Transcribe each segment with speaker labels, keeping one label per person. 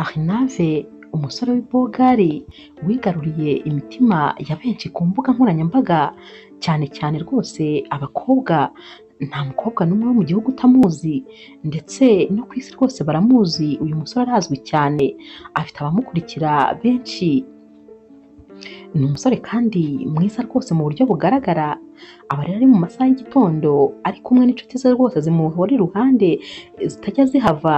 Speaker 1: Arnave umusore w'ibogari wigaruriye imitima ya benshi ku mbuga nkoranyambaga, cyane cyane rwose abakobwa, nta mukobwa n'umwe wo mu gihugu utamuzi ndetse no ku isi rwose baramuzi. Uyu musore arazwi cyane, afite abamukurikira benshi. Ni umusore kandi mwiza rwose mu buryo bugaragara. Aba rero ari mu masaha y'igitondo ari kumwe n'inshuti ze rwose zimuhora iruhande zitajya zihava.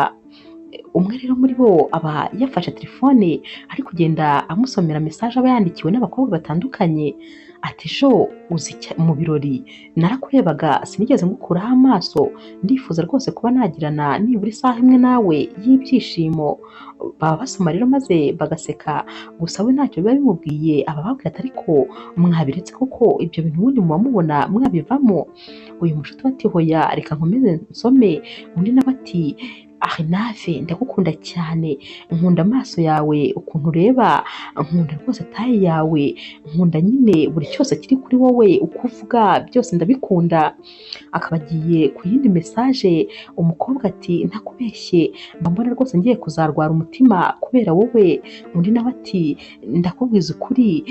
Speaker 1: Umwe rero muri bo aba yafashe telefone ari kugenda amusomera mesaje aba yandikiwe n'abakobwa batandukanye, ati ejo uzi mu birori narakurebaga sinigeze ngukuraho amaso, ndifuza rwose kuba nagirana nibura isaha imwe nawe y'ibyishimo. Baba basoma rero maze bagaseka, gusa we ntacyo biba bimubwiye, aba ababwira ati ariko mwabiretse koko, ibyo bintu ubundi muba mubona mwabivamo. Uyu mushuti we ati hoya reka nkomeze nsome. Undi nawe ati Arnave ndagukunda cyane, nkunda amaso yawe ukuntu ureba, nkunda rwose taye yawe, nkunda nyine buri cyose kiri kuri wowe, uko uvuga byose ndabikunda. Akaba agiye ku yindi mesaje, umukobwa ati ntakubeshye mba mbona rwose ngiye kuzarwara umutima kubera wowe. Undi nawe ati ndakubwiza ukuri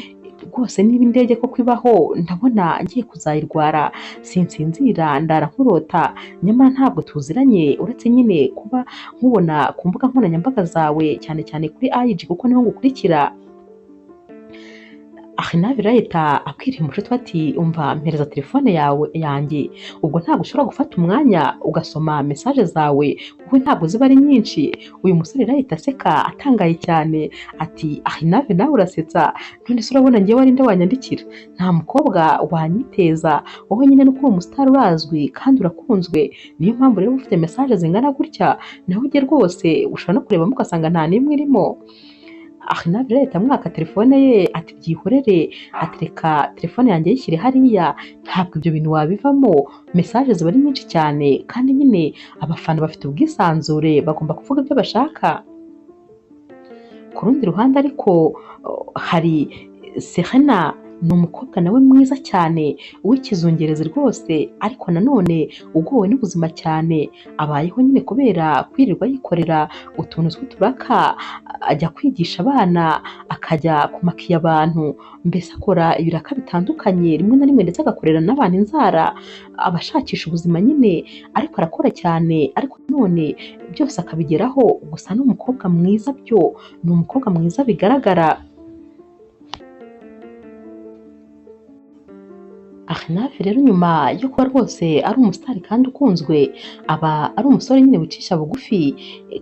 Speaker 1: rwose niba indege koko ibaho ndabona ngiye kuzayirwara, sinsinzira ndara nkurota, nyamara ntabwo tuziranye uretse nyine kuba nkubona ku mbuga nkoranyambaga zawe cyane cyane kuri IG kuko niho ngukurikira. Arnave rero ahita abwira uyu mushuti we ati umva mpereza telefone yawe yanjye, ubwo ntabwo ushobora gufata umwanya ugasoma mesaje zawe kuko ntabwo ziba ari nyinshi. Uyu musore rero ahita aseka atangaye cyane ati Arnave nawe urasetsa, none se urabona njyewe ari nde wanyandikira? Nta mukobwa wanyiteza, wowe nyine nuko uri umusitari urazwi kandi urakunzwe, niyo mpamvu rero uba ufite mesaje zingana gutya, nawe ujye rwose ushobora no kurebamo ugasanga nta n'imwe irimo. Arnave rero ahita amwaka telefone ye ati byihorere, ati reka telefone yanjye yishyire hariya, ntabwo ibyo bintu wabivamo, mesaje ziba ari nyinshi cyane kandi nyine abafana bafite ubwisanzure bagomba kuvuga ibyo bashaka. Ku rundi ruhande ariko hari Serena, ni umukobwa nawe mwiza cyane w'ikizungerezi rwose, ariko nanone ugowe n'ubuzima cyane, abayeho nyine kubera kwirirwa yikorera utuntu tw'uturaka, ajya kwigisha abana, akajya kumakiya abantu, mbese akora ibiraka bitandukanye rimwe na rimwe ndetse agakorera n'abantu inzara, aba ashakisha ubuzima nyine, ariko arakora cyane, ariko nanone byose akabigeraho. Gusa ni umukobwa mwiza byo, ni umukobwa mwiza bigaragara. Arnave rero nyuma yo kuba rwose ari umusitari kandi ukunzwe, aba ari umusore nyine wicisha bugufi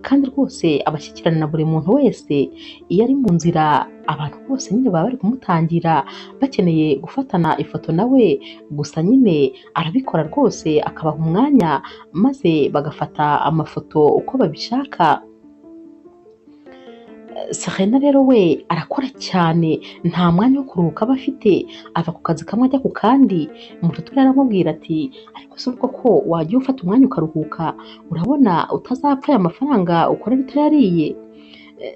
Speaker 1: kandi rwose abashyikirana na buri muntu wese. Iyo ari mu nzira abantu bose nyine baba bari kumutangira bakeneye gufatana ifoto nawe, gusa nyine arabikora rwose akabaha umwanya maze bagafata amafoto uko babishaka. Serena rero we arakora cyane, nta mwanya wo kuruhuka aba afite, ava ku kazi kamwe ajya ku kandi. Mututu rero aramubwira ati ariko se ubwo ko wajya ufata umwanya ukaruhuka, urabona utazapfa aya mafaranga ukorera utayariye?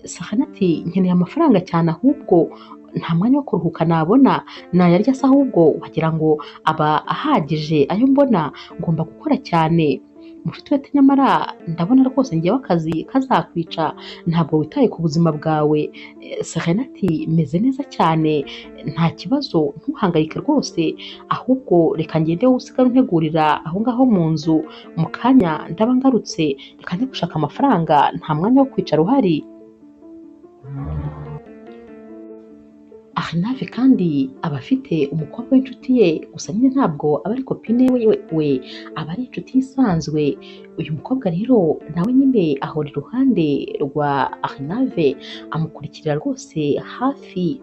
Speaker 1: Serena ati nkeneye amafaranga cyane, ahubwo nta mwanya wo kuruhuka nabona, nayarya se ahubwo wagira ngo aba ahagije ayo mbona, ngomba gukora cyane. Mushuti we ati nyamara ndabona rwose njyewe akazi kazakwica, ntabwo witaye ku buzima bwawe. Serena ati meze neza cyane, nta kibazo, ntuhangayike rwose, ahubwo reka ngende wowe usigare untegurira aho ngaho mu nzu, mu kanya ndaba ngarutse, reka njye gushaka amafaranga, nta mwanya wo kwicara uhari. Arnave kandi aba afite umukobwa w'inshuti ye, gusa nyine ntabwo aba ari kopine we, aba ari inshuti isanzwe. Uyu mukobwa rero nawe nyine ahora iruhande rwa Arnave, amukurikirira rwose hafi.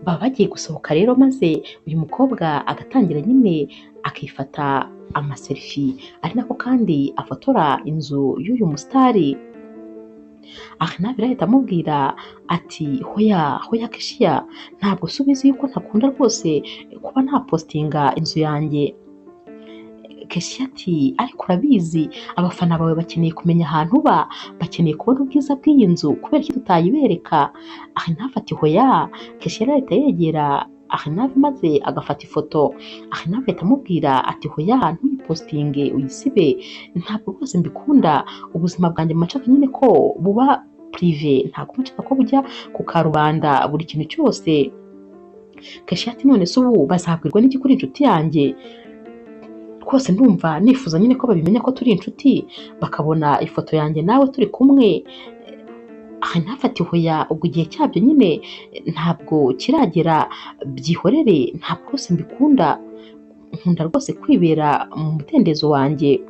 Speaker 1: Baba bagiye gusohoka rero maze uyu mukobwa agatangira nyine akifata amaserifi, ari nako kandi afotora inzu y'uyu musitari. Arnave rero ahita amubwira ati hoya hoya Keshiya, ntabwo se ubizi yuko ntakunda rwose kuba ntapositinga inzu yanjye. Keshiya ati ariko urabizi abafana bawe bakeneye kumenya ahantu uba, bakeneye kubona ubwiza bw'iyi nzu, kubera iki tutayibereka? Arnave ati hoya. Keshiya rero ahita yegera Arnave maze agafata ifoto. Arnave ahita amubwira ati hoya ntuyipositinge uyisibe, ntabwo rwose mbikunda, ubuzima bwanjye mba nshaka nyine ko buba privé, ntabwo mba nshaka ko bujya ku karubanda buri kintu cyose. Keshi ati none se ubu bazabwirwa n'iki kuri inshuti yanjye? Rwose ndumva nifuza nyine ko babimenya ko turi inshuti, bakabona ifoto yanjye nawe turi kumwe. Arnav ati hoya, ubwo igihe cyabyo nyine ntabwo kiragera, byihorere, ntabwo rwose mbikunda, nkunda rwose kwibera mu mudendezo wanjye.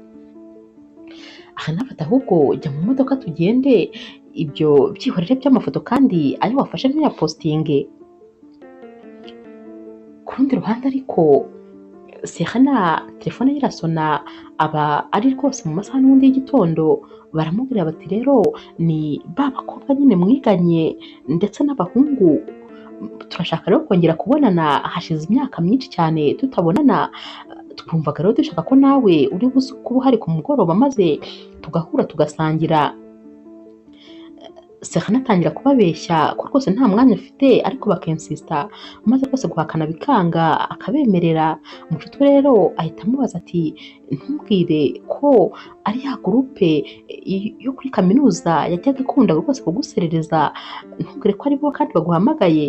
Speaker 1: Arnav ati ahubwo jya mu modoka tugende, ibyo byihorere by'amafoto kandi ayo wafashe ntuyapositinge. Ku rundi ruhande ariko Serena telefone ye irasona, aba ari rwose mu masaha n'ubundi y'igitondo, baramubwira bati rero ni ba bakobwa nyine mwiganye ndetse n'abahungu, turashaka rero kongera kubonana, hashize imyaka myinshi cyane tutabonana, twumvaga rero dushaka ko nawe uri buze kuba uhari ku mugoroba maze tugahura tugasangira. Serena atangira kubabeshya ko rwose nta mwanya afite, ariko bakensista, maze rwose guhakana bikanga, akabemerera. Mushuti we rero ahita amubaza ati ntumbwire ko ari ya gurupe yo kuri kaminuza yajyaga ikunda rwose kuguserereza, ntumbwire ko ari bo kandi baguhamagaye.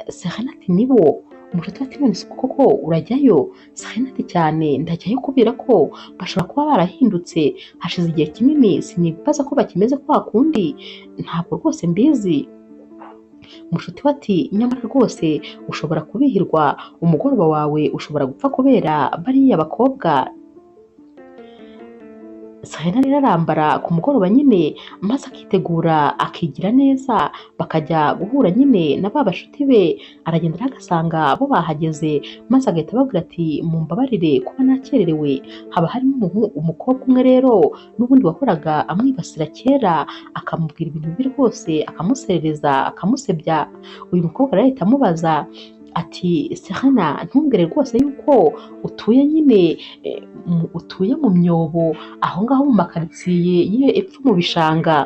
Speaker 1: Serena ati nibo. Mushuti we ati none se koko urajyayo? Serena ati cyane, ndajyayo kubera ko bashobora kuba barahindutse, hashize igihe kinini sinibaza ko bakimeze kwa kundi, ntabwo rwose mbizi. Mushuti we ati nyamara rwose ushobora kubihirwa, umugoroba wawe ushobora gupfa kubera bariya bakobwa. Serena rero arambara ku mugoroba nyine, maze akitegura akigira neza, bakajya guhura nyine na ba bashuti be. Aragenda rero agasanga bo bahageze, maze agahita ababwira ati mumbabarire kuba nakererewe. Haba harimo umukobwa umwe rero n'ubundi wahoraga amwibasira kera, akamubwira ibintu bibi rwose, akamuserereza, akamusebya. Uyu mukobwa rero ahita amubaza ati Serena ntumbwire rwose yuko utuye nyine utuye mu myobo aho ngaho mu makaritsiye ye epfo mu bishanga.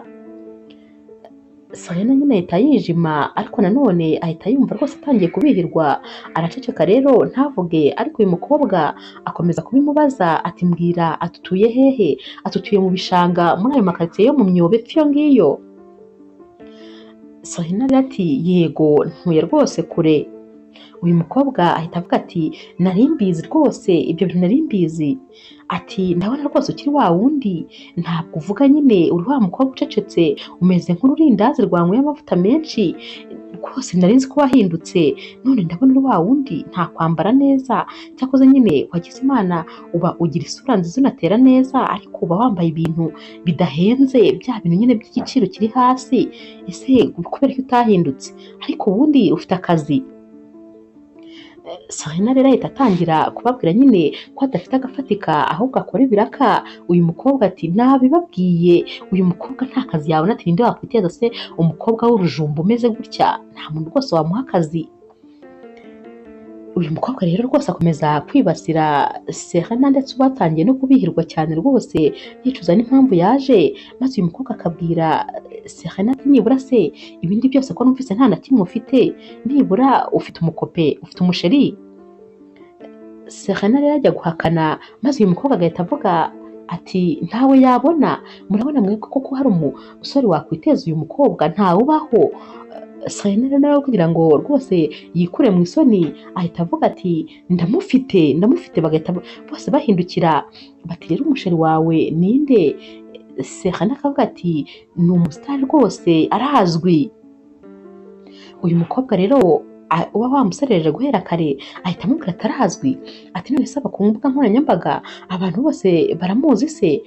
Speaker 1: Serena nyine ahita yijima, ariko nanone ahita yumva rwose atangiye kubihirwa, araceceka rero ntavuge. Ariko uyu mukobwa akomeza kubimubaza ati mbwira, atutuye hehe? Atutuye mu bishanga muri ayo makaritsiye yo mu myobo epfo iyo ngiyo. Serena rero ati yego ntuye rwose kure. Uyu mukobwa ahita avuga ati nari mbizi rwose, ibyo bintu nari mbizi. Ati ndabona rwose ukiri wa wundi, ntabwo uvuga nyine, uri wa mukobwa ucecetse, umeze nk'ururindazi rwanyweye amavuta menshi, rwose nari nzi ko wahindutse, none ndabona uri wa wundi, nta kwambara neza, cyakoze nyine wagize Imana uba ugira isura nziza unatera neza, ariko uba wambaye ibintu bidahenze, bya bintu nyine by'igiciro kiri hasi, ese kubera ko utahindutse? Ariko ubundi ufite akazi. Serena rero ahita atangira kubabwira nyine ko adafite agafatika ahubwo akora ibiraka. Uyu mukobwa ati nabibabwiye, uyu mukobwa nta kazi yabona, ati ninde wakwiteza se umukobwa w'urujumba umeze gutya, nta muntu rwose wamuha akazi. Uyu mukobwa rero rwose akomeza kwibasira Serena, ndetse ubu atangiye no kubihirwa cyane rwose, yicuza n'impamvu yaje. Maze uyu mukobwa akabwira Serena ati nibura se ibindi byose ko numvise nta na kimwe ufite, nibura ufite umukope, ufite umusheri. Serena rero ajya guhakana, maze uyu mukobwa agahita avuga ati ntawe yabona, murabona mwebwe koko hari umusore wakwiteza uyu mukobwa, ntawe ubaho. Serena rero nawe kugira ngo rwose yikure mu isoni ahita avuga ati ndamufite, ndamufite. Bagahita bose bahindukira bati rero umusheri wawe ninde? Serena akavuga ati ni umusitari rwose arazwi. Uyu mukobwa rero uba wamuserereje guhera kare ahita amubwira atarazwi, ati none se aba ku mbuga nkoranyambaga abantu bose baramuzi se?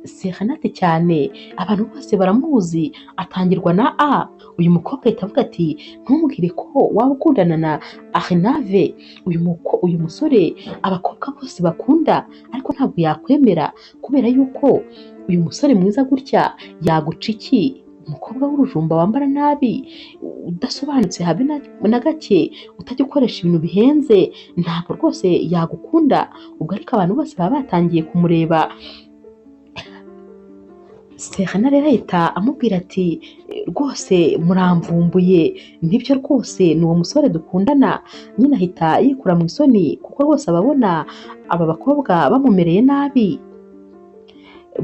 Speaker 1: Serena ati cyane, abantu bose baramuzi, atangirwa na A. Uyu mukobwa ahita avuga ati ntumbwire ko waba ukundana na Arnave, uyu musore abakobwa bose bakunda, ariko ntabwo yakwemera kubera yuko uyu musore mwiza gutya yaguca iki? Umukobwa w'urujumba wambara nabi, udasobanutse habe na gake, utajya ukoresha ibintu bihenze, ntabwo rwose yagukunda. Ubwo ariko abantu bose baba batangiye kumureba. Serena rero ahita amubwira ati rwose muramvumbuye, nibyo rwose ni uwo musore dukundana. Nyine ahita yikura mu isoni kuko rwose ababona aba bakobwa bamumereye nabi.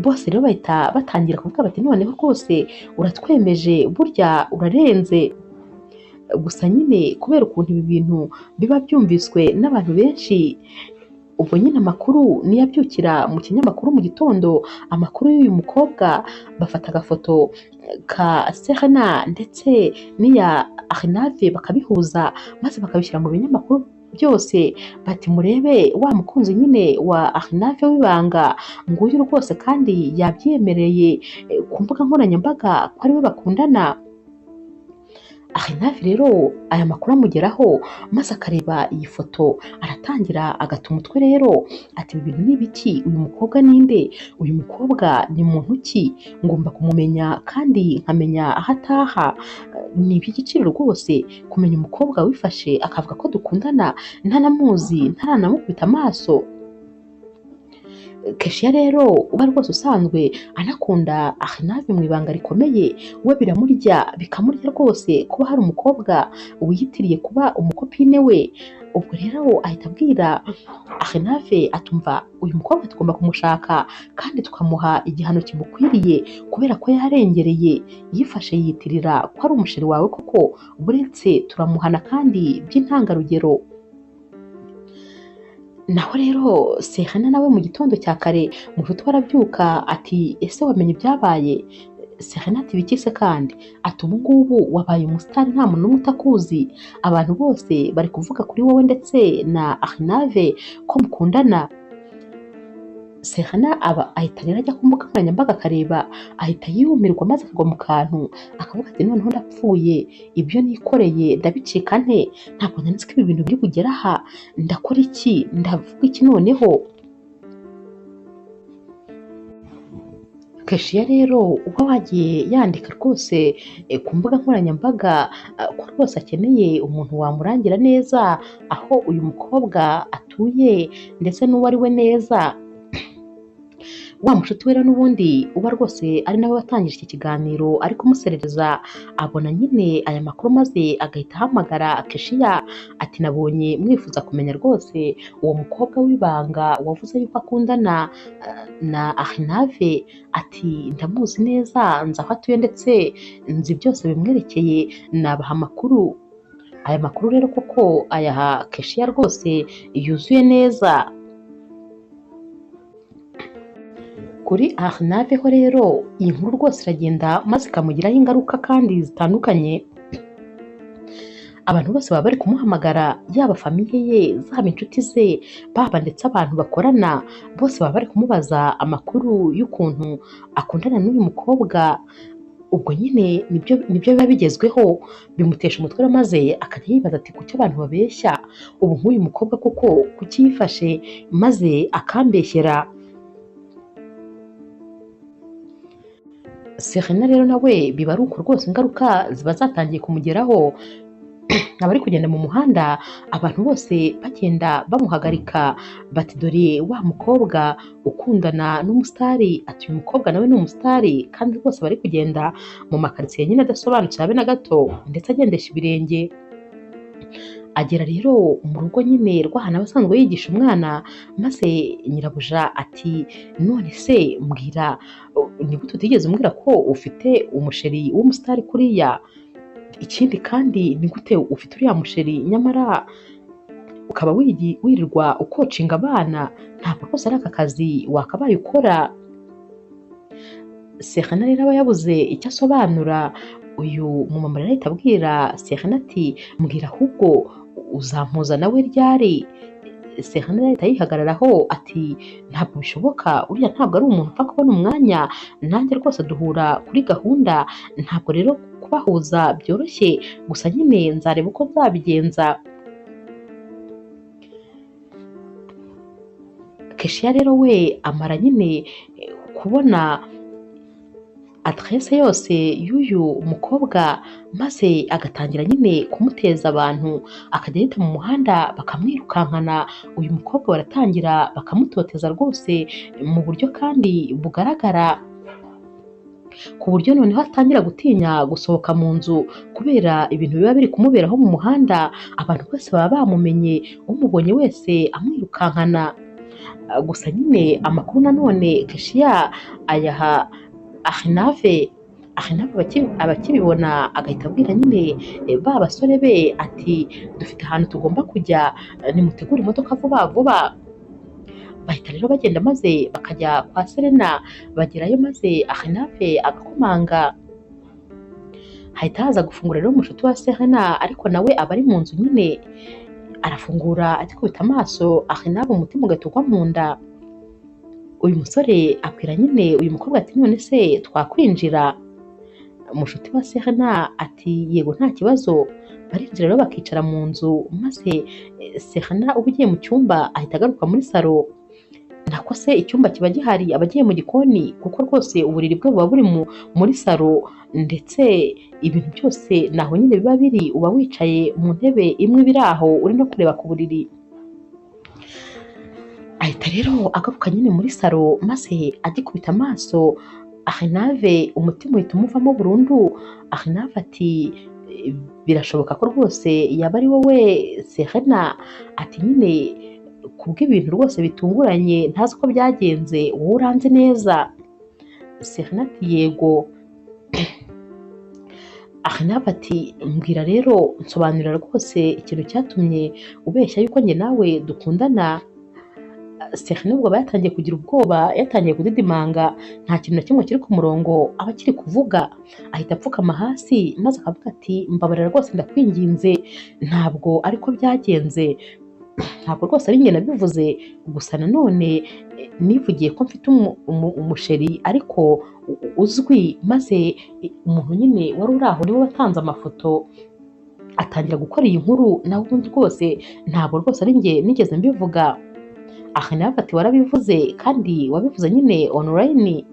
Speaker 1: Bose rero bahita batangira kuvuga bati noneho rwose uratwemeje, burya urarenze. Gusa nyine kubera ukuntu ibi bintu biba byumviswe n'abantu benshi, ubwo nyine amakuru niyo abyukira mu kinyamakuru mu gitondo, amakuru y'uyu mukobwa bafata agafoto ka Serena ndetse n'iya Arnave bakabihuza, maze bakabishyira mu binyamakuru byose, bati murebe wa mukunzi nyine wa Arnave w'ibanga nguyu rwose, kandi yabyemereye ku mbuga nkoranyambaga ko ariwe bakundana. Arnave rero aya makuru amugeraho maze akareba iyi foto, aratangira agata umutwe rero ati ibi bintu ni ibiki? Uyu mukobwa ni nde? Uyu mukobwa ni muntu ki? Ngomba kumumenya kandi nkamenya aho ataha. Ni iby'igiciro rwose kumenya umukobwa wifashe akavuga ko dukundana ntanamuzi, ntaranamukubita amaso. Keshiya rero uba rwose usanzwe anakunda Arnave mu ibanga rikomeye, we biramurya bikamurya rwose kuba hari umukobwa wiyitiriye kuba umukopine we. Ubwo rero ahita abwira Arnave atumva uyu mukobwa tugomba kumushaka kandi tukamuha igihano kimukwiriye kubera ko yarengereye, yifashe yiyitirira ko ari umusheri wawe koko, buretse turamuhana kandi by'intangarugero. Naho rero Serena nawe mu gitondo cya kare mushuti we arabyuka ati ese wamenye ibyabaye? Serena ati biki se kandi? Ati ubu ngubu wabaye umusitari nta muntu n'umwe utakuzi, abantu bose bari kuvuga kuri wowe ndetse na Arnave ko mukundana. Serena aba ahita rero ajya ku mbuga nkoranyambaga akareba, ahita yumirwa maze akagwa mu kantu, akavuga ati noneho ndapfuye, ibyo nikoreye ndabicika nte? Ntabwo nari nzi ko ibi bintu biri bugere aha, ndakora iki? Ndavuga iki noneho? Keshiya rero uba wagiye yandika rwose ku mbuga nkoranyambaga ko rwose akeneye umuntu wamurangira neza aho uyu mukobwa atuye ndetse n'uwo ari we neza. Wa mushuti we rero n'ubundi uba rwose ari nawe watangije iki kiganiro ari kumuserereza, abona nyine aya makuru maze agahita ahamagara Keshiya ati nabonye mwifuza kumenya rwose uwo mukobwa w'ibanga wavuze yuko akundana na Arnave, ati ndamuzi neza, nzi aho atuye ndetse nzi byose bimwerekeye, nabaha amakuru. Aya makuru rero koko ayaha Keshiya rwose yuzuye neza. Kuri Arnave ho rero iyi nkuru rwose iragenda maze ikamugiraho ingaruka kandi zitandukanye. Abantu bose baba bari kumuhamagara, yaba famiye ye, zaba inshuti ze, baba ndetse abantu bakorana, bose baba bari kumubaza amakuru y'ukuntu akundana n'uyu mukobwa. Ubwo nyine nibyo biba bigezweho, bimutesha umutwe maze akajya yibaza ati kuki abantu babeshya? Ubu nk'uyu mukobwa koko kuki yifashe maze akambeshyera? Serena rero nawe biba ari uko rwose ingaruka ziba zatangiye kumugeraho. Abari kugenda mu muhanda abantu bose bagenda bamuhagarika bati dore wa mukobwa ukundana n'umusitari, ati uyu mukobwa nawe ni umusitari, kandi rwose bari kugenda mu makaritsiye nyine adasobanutse habe na gato, ndetse agendesha ibirenge. Agera rero mu rugo nyine rw'ahantu aba asanzwe yigisha umwana, maze nyirabuja ati none se mbwira, ni gute utigeze umbwira ko ufite umusheri w'umusitari kuriya? Ikindi kandi ni gute ufite uriya musheri nyamara ukaba wirirwa ukocinga abana? Ntabwo rwose ari aka kazi wakabaye ukora. Serena rero aba yabuze icyo asobanura. Uyu mumama rero ahita abwira Serena ati mbwira ahubwo uzampuza nawe ryari? Serena rero ahita yihagararaho ati ntabwo bishoboka, uriya ntabwo ari umuntu upfa kubona umwanya, nanjye rwose duhura kuri gahunda, ntabwo rero kubahuza byoroshye, gusa nyine nzareba uko nzabigenza. Keshiya rero we amara nyine kubona adresse yose y'uyu mukobwa, maze agatangira nyine kumuteza abantu, akajya ahita mu muhanda bakamwirukankana. Uyu mukobwa baratangira bakamutoteza rwose mu buryo kandi bugaragara, ku buryo noneho atangira gutinya gusohoka mu nzu kubera ibintu biba biri kumuberaho mu muhanda. Abantu bose baba bamumenye, umubonye wese amwirukankana. Gusa nyine amakuru nanone Keshiya ayaha Ahinave, Ahinave abakibibona agahita abwira nyine ba basore be ati dufite ahantu tugomba kujya, nimutegure imodoka vuba vuba. Bahita rero bagenda maze bakajya kwa Serena, bagerayo maze Ahinave agakomanga, hahita haza gufungura rero umushuti wa Serena, ariko nawe aba ari mu nzu nyine, arafungura agikubita amaso Ahinave umutima ugahita ugwa mu nda. Uyu musore abwira nyine uyu mukobwa ati none se twakwinjira? Umushuti wa Serena ati yego nta kibazo. Barinjira rero bakicara mu nzu, maze Serena uba ugiye mu cyumba ahita agaruka muri salo, nako se icyumba kiba gihari, aba agiye mu gikoni kuko rwose uburiri bwe buba buri muri salo, ndetse ibintu byose naho nyine biba biri, uba wicaye mu ntebe imwe biri aho uri no kureba ku buriri. Ahita rero agaruka nyine muri salo, maze agikubita amaso Ahinave umutima uhita umuvamo burundu. Ahinave ati birashoboka ko rwose yaba ari wowe Serena, ati nyine kubw'ibintu rwose bitunguranye ntazi uko byagenze, wowe uranze neza. Serena ati yego. Ahinave ati mbwira rero, nsobanurira rwose ikintu cyatumye ubeshya yuko njye nawe dukundana. Serena ubwo aba yatangiye kugira ubwoba, yatangiye kudidimanga, nta kintu na kimwe kiri ku murongo aba akiri kuvuga, ahita apfukama hasi maze akavuga ati mbabarira rwose ndakwinginze, ntabwo ariko byagenze, ntabwo rwose ari njye nabivuze, gusa nanone nivugiye ko mfite umusheri ariko uzwi, maze umuntu nyine wari uri aho niwe watanze amafoto atangira gukora iyi nkuru, nawe ubundi rwose ntabwo rwose ari njye nigeze mbivuga. Ahinave ati warabivuze kandi wabivuze nyine online,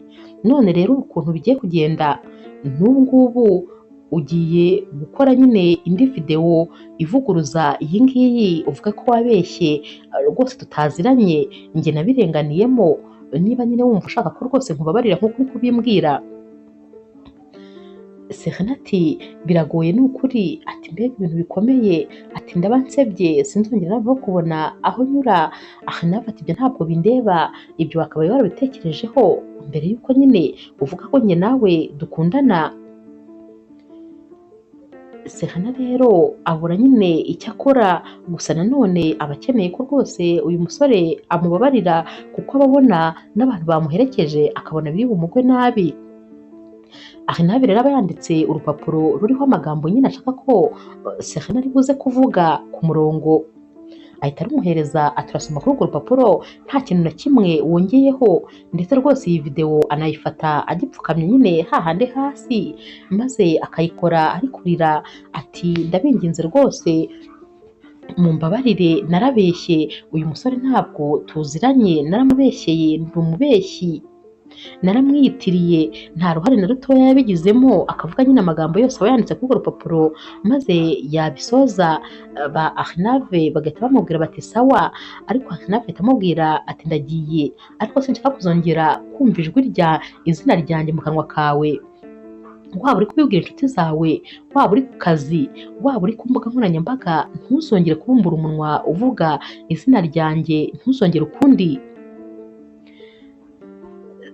Speaker 1: none rero ukuntu bigiye kugenda n'ubu ngubu ugiye gukora nyine indi videwo ivuguruza iyi ngiyi uvuga ko wabeshye rwose tutaziranye, njye nabirenganiyemo, niba nyine wumva ushaka ko rwose nkubabarira nk'uko uri kubimbwira. Serena ati biragoye ni ukuri, ati mbega ibintu bikomeye, ati ndaba nsebye sinzongera noneho kubona aho nyura. Ahinave ati ibyo ntabwo bindeba, ibyo wakabaye warabitekerejeho mbere y'uko nyine uvuga ko njye nawe dukundana. Serena rero abura nyine icyo akora, gusa nanone aba akeneye ko rwose uyu musore amubabarira kuko aba abona n'abantu bamuherekeje akabona biri bumugwe nabi. Ahinave rero aba yanditse urupapuro ruriho amagambo nyine ashaka ko Serena ari buze kuvuga ku murongo, ahita arumuhereza ati urasoma kuri urwo rupapuro nta kintu na kimwe wongeyeho, ndetse rwose iyi videwo anayifata agipfukamye nyine hahandi hasi, maze akayikora ari kurira ati ndabinginze rwose mumbabarire narabeshye, uyu musore ntabwo tuziranye, naramubeshyeye, ndi umubeshyi, naramwiyitiriye, nta ruhare na rutoya yabigizemo. Akavuga nyine amagambo yose aba yanditse kuri urwo rupapuro, maze yabisoza ba Ahinave bagahita bamubwira bati sawa, ariko Ahinave ahita amubwira ati ndagiye, ariko sinshaka kuzongera kumva ijwi rya izina ryanjye mu kanwa kawe, waba uri kubibwira inshuti zawe, waba uri ku kazi, waba uri ku mbuga nkoranyambaga, ntuzongere kubumbura umunwa uvuga izina ryanjye, ntuzongere ukundi.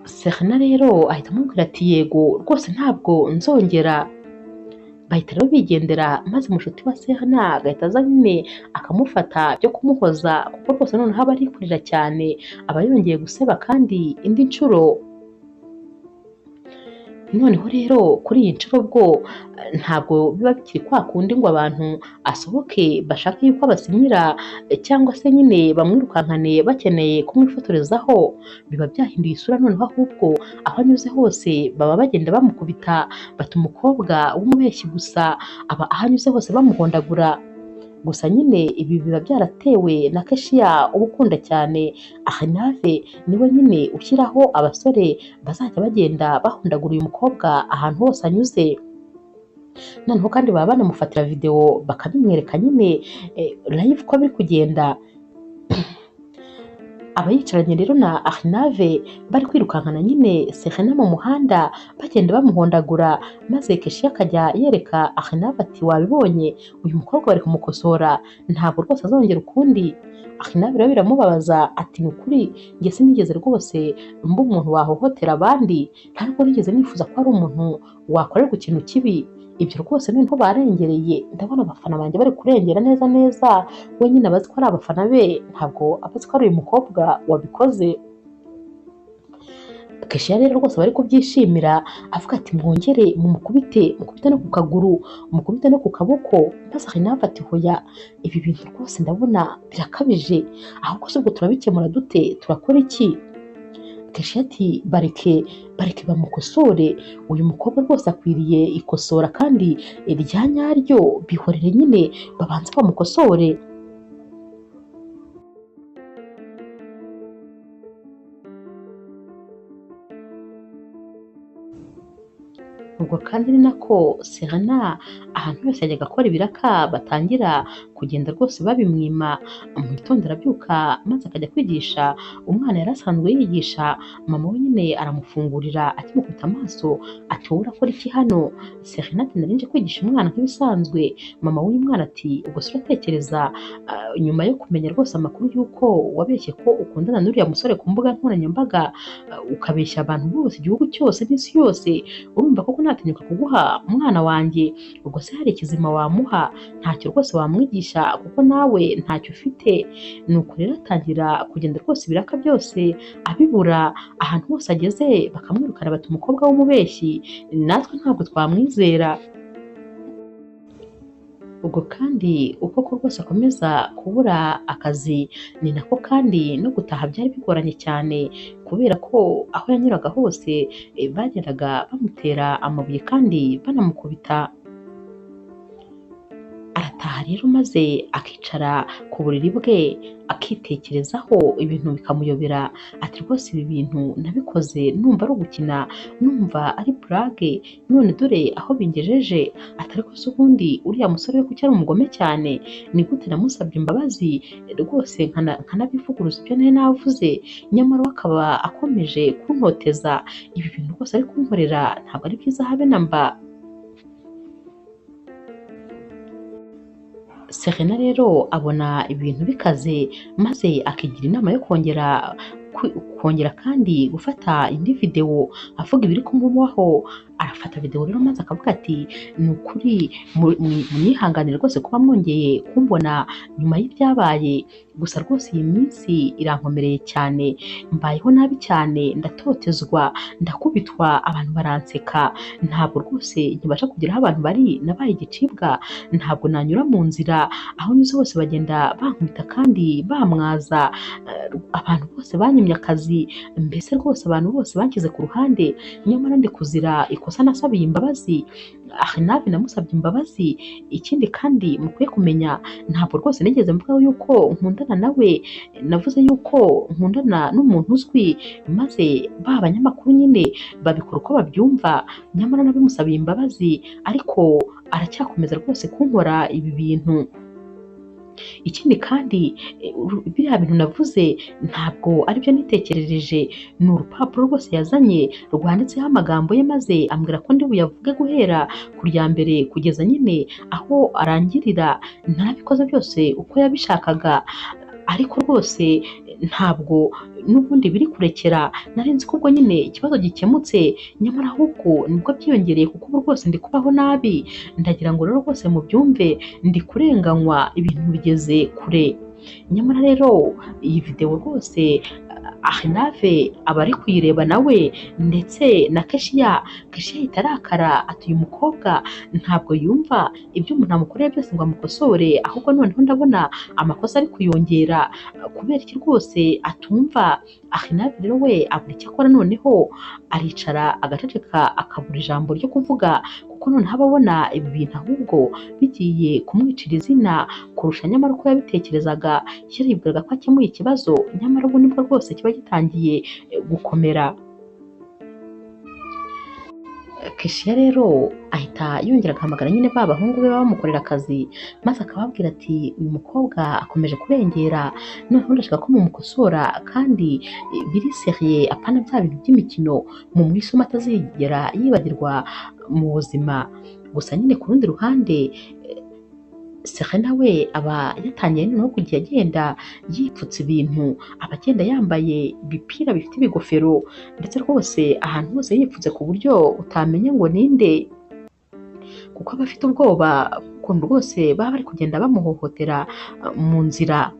Speaker 1: Serena rero ahita amubwira ati yego rwose ntabwo nzongera. Bahita rero bigendera, maze umushuti wa Serena agahita aza nyine akamufata byo kumuhoza, kuko rwose noneho aba ari kurira cyane, aba yongeye guseba kandi indi nshuro. Noneho rero kuri iyi nshuro bwo ntabwo biba bikiri kwa kundi ngo abantu asohoke bashake yuko abasinyira cyangwa se nyine bamwirukankane bakeneye kumwifotorezaho, biba byahinduye isura noneho ahubwo aho anyuze hose baba bagenda bamukubita, bata umukobwa w'umubeshyi gusa, aba aho anyuze hose bamuhondagura. Gusa nyine ibi biba byaratewe na Keshiya uba ukunda cyane Ahinave, niwe nyine ushyiraho abasore bazajya bagenda bahondagura uyu mukobwa ahantu hose anyuze. Noneho kandi baba banamufatira videwo bakabimwereka nyine live uko biri kugenda. Aba yicaranye rero na Arnave bari kwirukankana nyine Serena mu muhanda bagenda bamuhondagura, maze Keshiya akajya yereka Arnave ati wabibonye uyu mukobwa bari kumukosora ntabwo rwose azongera ukundi. Arnave rero biramubabaza ati ni ukuri njye sinigeze rwose mba umuntu wahohotera abandi, ntabwo nigeze nifuza ko ari umuntu wakorerwa ikintu kibi, ibyo rwose noneho barengereye, ndabona abafana banjye bari kurengera neza neza, we nyine abazi ko ari abafana be ntabwo abazi ko ari uyu mukobwa wabikoze. Keshiya rero rwose bari kubyishimira avuga ati mwongere mumukubite, mukubite no ku kaguru, mukubite no ku kaboko, maze Arnave ati hoya ibi bintu rwose ndabona birakabije, ahubwo se ubwo turabikemura dute, turakora iki? Keshiya ati bareke bareke bamukosore, uyu mukobwa rwose akwiriye ikosora kandi irya nyaryo, bihorere nyine babanze bamukosore. Ubwo kandi ni nako Serena ahantu hose yajyaga akora ibiraka batangira kugenda rwose babimwima. Mu gitondo arabyuka maze akajya kwigisha umwana yari asanzwe yigisha, mama we nyine aramufungurira akimukubita amaso ati wowe urakora iki hano? Serena ati nari nje kwigisha umwana nk'ibisanzwe. Mama w'uyu mwana ati ubwo se uratekereza nyuma yo kumenya rwose amakuru y'uko wabeshye ko ukundana n'uriya musore ku mbuga nkoranyambaga, ukabeshya abantu bose igihugu cyose n'isi yose, urumva koko natinyuka kuguha umwana wanjye? Ubwo se hari ikizima wamuha? Ntacyo rwose wamwigisha kuko nawe ntacyo ufite. Nuko rero atangira kugenda rwose ibiraka byose abibura, ahantu hose ageze bakamwirukana bati umukobwa w'umubeshyi natwe ntabwo twamwizera. Ubwo kandi uko ko rwose akomeza kubura akazi ni nako kandi no gutaha byari bigoranye cyane, kubera ko aho yanyuraga hose bagendaga bamutera amabuye kandi banamukubita. Arataha rero maze akicara ku buriri bwe akitekerezaho ibintu bikamuyobera, ati rwose ibi bintu nabikoze numva ari ugukina, numva ari burage, none dore aho bingejeje. Ati ariko se ubundi uriya musore we kuki ari umugome cyane? Ni gute namusabye imbabazi rwose nkanabivuguruza ibyo nari navuze, nyamara we akaba akomeje kuntoteza. Ibi bintu rwose ari kunkorera ntabwo ari byiza habe na mba. Serena rero abona ibintu bikaze maze akigira inama yo kongera kandi gufata indi videwo avuga ibiri kumubaho. Arafata videwo rero maze akavuga ati ni ukuri munyihanganire rwose kuba mwongeye kumbona nyuma y'ibyabaye, gusa rwose iyi minsi irankomereye cyane, mbayeho nabi cyane, ndatotezwa, ndakubitwa, abantu baranseka, ntabwo rwose nkibasha kugera aho abantu bari, nabaye igicibwa, ntabwo nanyura mu nzira, aho nyuze hose bagenda bankubita kandi bamwaza, abantu bose banyimye akazi, mbese rwose abantu bose banshyize ku ruhande, nyamara ndi kuzira ikosa nasabiye imbabazi. Arnave namusabye imbabazi. Ikindi kandi mukwiye kumenya ntabwo rwose nigeze mvuga yuko nkundana nawe, navuze yuko nkundana n'umuntu uzwi, maze ba banyamakuru nyine babikora uko babyumva, nyamara nabimusabiye imbabazi, ariko aracyakomeza rwose kunkora ibi bintu. Ikindi kandi biriya bintu navuze ntabwo aribyo nitekerereje, ni urupapuro rwose yazanye rwanditseho amagambo ye, maze ambwira ko ndi buyavuge guhera ku rya mbere kugeza nyine aho arangirira. Narabikoze byose uko yabishakaga, ariko rwose ntabwo n'ubundi biri kurekera. Nari nzi ko ubwo nyine ikibazo gikemutse, nyamara ahubwo nibwo byiyongereye, kuko ubu rwose ndi kubaho nabi. Ndagira ngo rero rwose mubyumve, ndi kurenganywa, ibintu bigeze kure. Nyamara rero iyi videwo rwose Arnave aba ari kuyireba nawe ndetse na Keshiya. Keshiya ahita arakara ati uyu mukobwa ntabwo yumva ibyo umuntu amukoreye byose ngo amukosore, ahubwo noneho ndabona amakosa ari kuyongera, kubera iki rwose atumva. Arnave rero we abura icyo akora, noneho aricara agaceceka akabura ijambo ryo kuvuga, kuko noneho aba abona ibi bintu ahubwo bigiye kumwicira izina kurusha nyamara uko yabitekerezaga. Yaribwiraga ko akemuye ikibazo, nyamara ubu nibwo rwose kiba gitangiye gukomera. Keshiya rero ahita yongera agahamagara nyine ba bahungu be bamukorera akazi, maze akababwira ati uyu mukobwa akomeje kurengera, noneho ndashaka ko mumukosora kandi biri seriye, apana bya bintu by'imikino, mumuhe isomo atazigera yibagirwa mu buzima. Gusa nyine ku rundi ruhande Serena we aba yatangiye noneho kujya agenda yipfutse ibintu, aba agenda yambaye ibipira bifite ibigofero ndetse rwose ahantu hose yipfutse ku buryo utamenya ngo ninde, kuko aba afite ubwoba ukuntu rwose baba bari kugenda bamuhohotera mu nzira.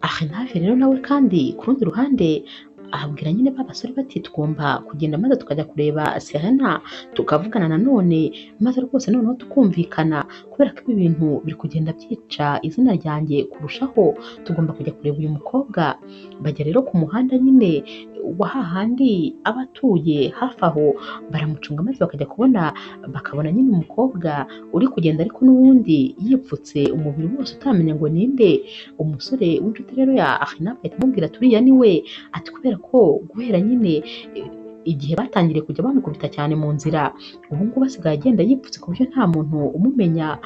Speaker 1: Arinave rero nawe kandi ku rundi ruhande abwira nyine ba basore bati tugomba kugenda maze tukajya kureba Serena tukavugana nanone, maze rwose noneho tukumvikana, kubera ko ibi bintu biri kugenda byica izina ryanjye kurushaho, tugomba kujya kureba uyu mukobwa. Bajya rero ku muhanda nyine wa hahandi aba atuye hafi aho, baramucunga maze bakajya kubona bakabona nyine umukobwa uri kugenda ariko n'ubundi yipfutse umubiri wose utamenya ngo ninde. Umusore w'inshuti rero ya Arinave ahita amubwira ati uriya ni we, ati kubera ko guhera nyine igihe batangiriye kujya bamukubita cyane mu nzira, ubu ngubu asigaye agenda yipfutse ku buryo nta muntu umumenya.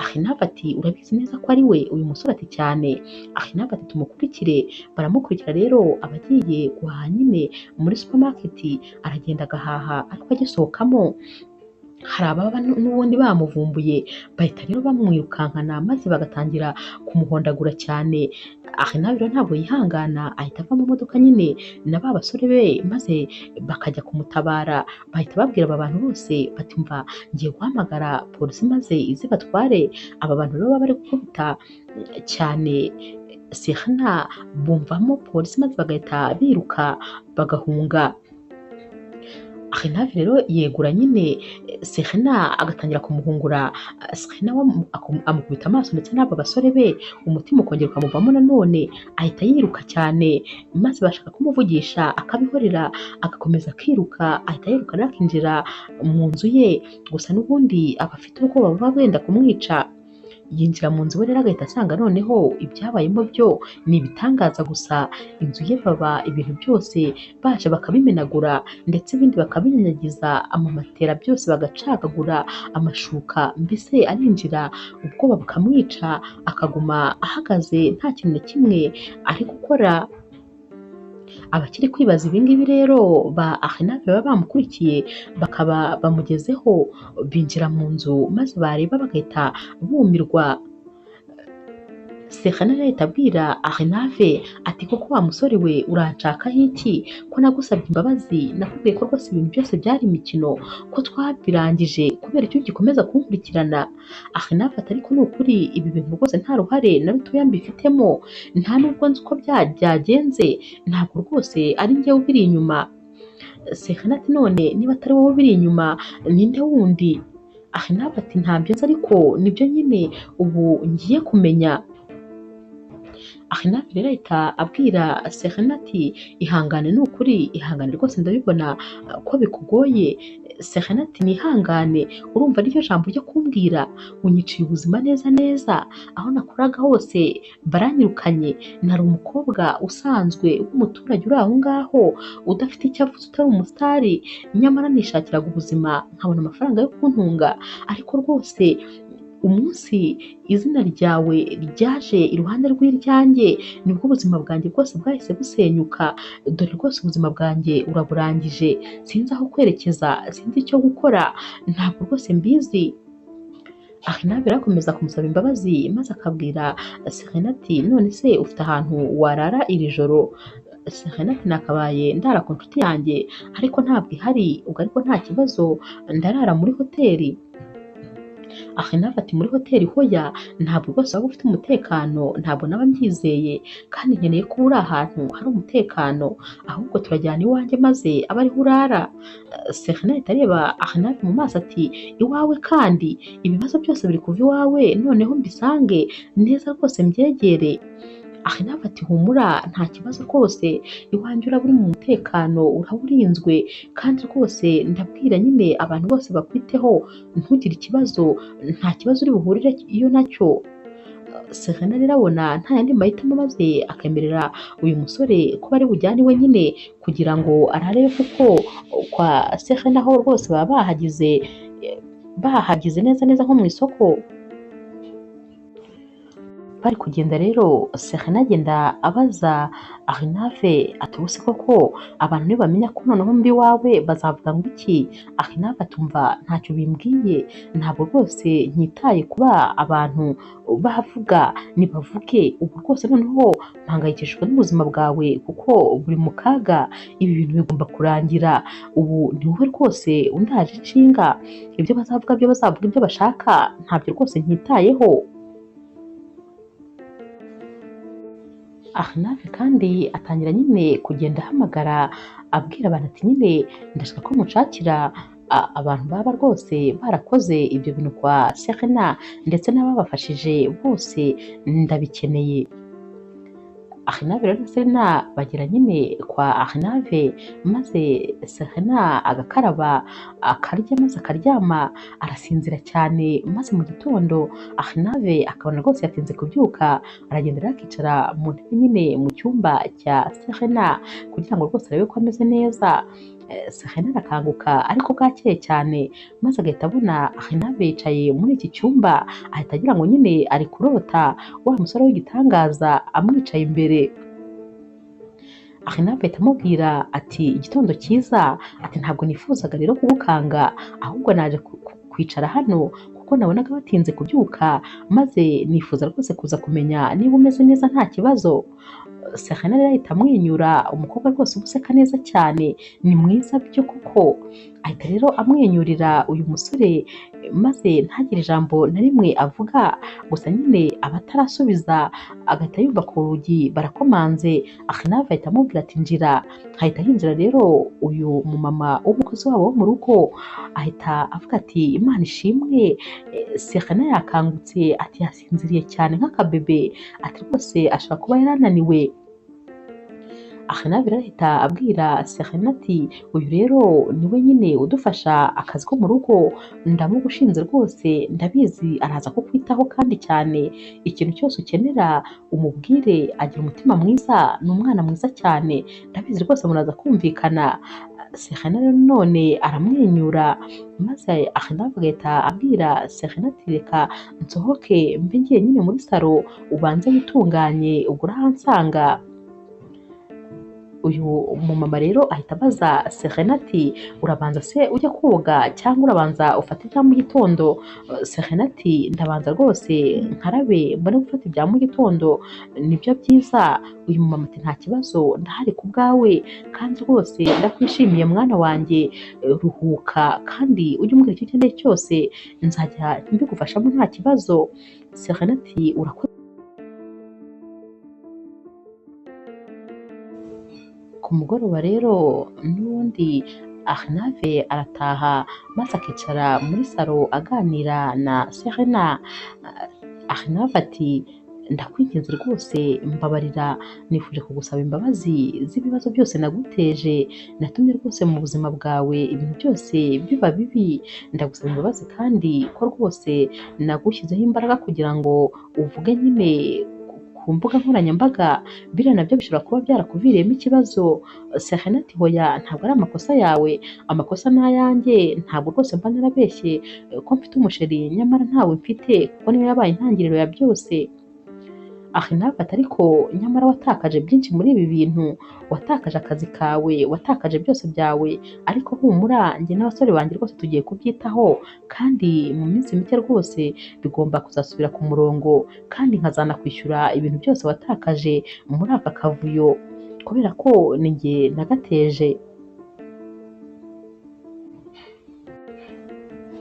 Speaker 1: Arinave ati urabizi neza ko ari we? Uyu musore ati cyane. Arinave ati tumukurikire. Baramukurikira rero, aba agiye guhaha nyine muri supermarket, aragenda agahaha, ariko agisohokamo hari ababa n'ubundi bamuvumbuye, bahita rero bamwirukankana maze bagatangira kumuhondagura cyane. Arinave rero ntabwo yihangana, ahita ava mu modoka nyine na ba basore be, maze bakajya kumutabara. Bahita babwira aba bantu bose bati mva ngiye guhamagara polisi maze ize batware aba bantu rero baba bari gukubita cyane Serena, bumvamo polisi maze bagahita biruka bagahunga. Arinave rero yegura nyine Serena agatangira kumuhungura, Serena amukubita amaso ndetse n'aba basore be, umutima ukongera ukamuvamo nanone, ahita yiruka cyane maze bashaka kumuvugisha akabihorera, agakomeza akiruka, ahita yiruka rero akinjira mu nzu ye, gusa n'ubundi aba afite ubwoba buba bwenda kumwica. Yinjira mu nzu we rero agahita asanga noneho ibyabayemo byo ni ibitangaza gusa, inzu ye baba ibintu byose baje bakabimenagura ndetse ibindi bakabinyanyagiza, amamatera byose bagacagagura, amashuka, mbese arinjira ubwoba bukamwica, akaguma ahagaze nta kintu na kimwe ari gukora. Abakiri kwibaza ibingibi rero ba Arinave baba bamukurikiye bakaba bamugezeho, binjira mu nzu maze bareba bagahita bumirwa. Serena rero ahita abwira Arinave ati koko wa musore we uranshakaho iki? Ko nagusabye imbabazi, nakubwiye ko rwose ibintu byose byari imikino, ko twabirangije, kubera icyo ugikomeza kunkurikirana? Arinave ati ariko ni ukuri ibi bintu rwose nta ruhare na rutoya mbifitemo, nta nubwo nzi uko byagenze, ntabwo rwose ari njyewe ubiri inyuma. Serena ati none niba atari wowe ubiri inyuma ninde wundi? Arinave ati ntabyo nzi ariko nibyo nyine ubu ngiye kumenya. Arinave rero ahita abwira Serena ati ihangane ni ukuri, ihangane rwose ndabibona ko bikugoye. Serena ati nihangane, urumva ariryo jambo ryo kumbwira, unyiciye ubuzima neza neza, aho nakoraga hose baranyirukanye, nari umukobwa usanzwe w'umuturage uri aho ngaho udafite icyo avuze, utari umusitari, nyamara nishakiraga ubuzima nkabona amafaranga yo kuntunga, ariko rwose umunsi izina ryawe ryaje iruhande rw'iryanjye nibwo ubuzima bwanjye bwose bwahise busenyuka, dore rwose ubuzima bwanjye uraburangije, sinzi aho kwerekeza, sinzi icyo gukora, ntabwo rwose mbizi. Arinave rero akomeza kumusaba imbabazi maze akabwira Serena ati none se ufite ahantu warara iri joro? Serena ati nakabaye ndara ku nshuti yanjye ariko ntabwo ihari, ubwo ariko nta kibazo ndarara muri hoteli. Arinave ati muri hoteli hoya, ntabwo rwose waba ufite umutekano, ntabwo naba mbyizeye, kandi nkeneye ko uri ahantu hari umutekano, ahubwo turajyana iwanjye maze abe ariho urara. Serena ahita areba Arinave mu maso ati iwawe kandi ibibazo byose biri kuva iwawe, noneho mbisange neza rwose mbyegere. Arinave ati humura nta kibazo rwose, iwanjye uraba uri mu mutekano, uraba urinzwe, kandi rwose ndabwira nyine abantu bose bakwiteho, ntugire ikibazo, nta kibazo uri buhurire iyo nacyo. Serena rero abona nta yandi mahitamo maze akemerera uyu musore ko bari bujyane iwe nyine kugira ngo arareyo, kuko kwa Serena ho rwose baba bahagize neza neza nko mu isoko. Bari kugenda rero Serena agenda abaza Arinave ati ubuse koko abantu nibamenya ko noneho mbi iwawe bazavuga ngo iki? Arinave atumva ntacyo bimbwiye, ntabwo rwose nkitaye kuba abantu bavuga, nibavuge ubu rwose noneho mpangayikishijwe n'ubuzima bwawe kuko buri mu kaga, ibi bintu bigomba kurangira, ubu ni wowe rwose undaje inshinga, ibyo bazavuga byo bazavuga ibyo bashaka ntabyo rwose nkitayeho. Arinave kandi atangira nyine kugenda ahamagara abwira abantu ati nyine ndashaka ko munshakira abantu baba rwose barakoze ibyo bintu kwa Serena ndetse n'ababafashije bose ndabikeneye. Arinave rero na Serena bagera nyine kwa Arinave maze Serena agakaraba akarya maze akaryama arasinzira cyane, maze mu gitondo Arinave akabona rwose yatinze kubyuka, aragenda rero akicara mu ntebe nyine mu cyumba cya Serena kugira ngo rwose arebe ko ameze neza. Serena arakanguka ariko bwakeye cyane, maze agahita abona Arinave yicaye muri iki cyumba, ahita agira ngo nyine ari kurota wa musore w'igitangaza amwicaye imbere. Arinave ahita amubwira ati igitondo cyiza, ati ntabwo nifuzaga rero kugukanga, ahubwo naje kwicara hano kuko nabonaga batinze kubyuka, maze nifuza rwose kuza kumenya niba umeze neza nta kibazo. Serena rero ahita amwenyura, umukobwa rwose uba useka neza cyane, ni mwiza byo kuko. Ahita rero amwenyurira uyu musore maze ntagire ijambo na rimwe avuga, gusa nyine aba atarasubiza agahita yumva ku rugi barakomanze. Arinave ahita amubwira ati njira, ahita yinjira rero uyu mumama w'umukozi wabo wo mu rugo ahita avuga ati Imana ishimwe, Serena yakangutse, ati yasinziriye cyane nk'akabebe, ati rwose ashobora kuba yarananiwe. Arinave rero ahita abwira Serena ati uyu rero niwe nyine udufasha akazi ko mu rugo, ndamugushinze rwose ndabizi araza kukwitaho kandi cyane, ikintu cyose ukenera umubwire, agira umutima mwiza, ni umwana mwiza cyane, ndabizi rwose muraza kumvikana. Serena rero none aramwenyura, maze Arinave agahita abwira Serena ati reka nsohoke mbe ngiye nyine muri salo ubanze witunganye ubwo urahansanga. Uyu mumama rero ahita abaza Serena ati urabanza se ujya koga cyangwa urabanza ufate ibya mu gitondo? Serena ati ndabanza rwose nkarabe mbone gufata ibya mu gitondo nibyo byiza. Uyu mumama ati nta kibazo ndahari ku bwawe kandi rwose ndakwishimiye mwana wanjye, ruhuka kandi ujye umbwira icyo ukeneye cyose nzajya mbigufashamo nta kibazo. Serena ati urakoze. Ku mugoroba rero n'ubundi Arinave arataha maze akicara muri salo aganira na Serena. Arinave ati ndakwinginze rwose mbabarira, nifuje kugusaba imbabazi z'ibibazo byose naguteje, natumye rwose mu buzima bwawe ibintu byose biba bibi, ndagusaba imbabazi kandi ko rwose nagushyizeho imbaraga kugira ngo uvuge nyine ku mbuga nkoranyambaga, biriya nabyo bishobora kuba byarakuviriyemo ikibazo. Serena ati hoya ntabwo ari amakosa yawe, amakosa ni ayanjye, ntabwo rwose mba narabeshye ko mfite umusheri nyamara ntawe mfite kuko niyo yabaye intangiriro ya byose. Arinave ati ariko nyamara watakaje byinshi muri ibi bintu, watakaje akazi kawe, watakaje byose byawe, ariko humura njye n'abasore banjye rwose tugiye kubyitaho kandi mu minsi mike rwose bigomba kuzasubira ku murongo kandi nkazanakwishyura ibintu byose watakaje muri aka kavuyo kubera ko ni njye nagateje.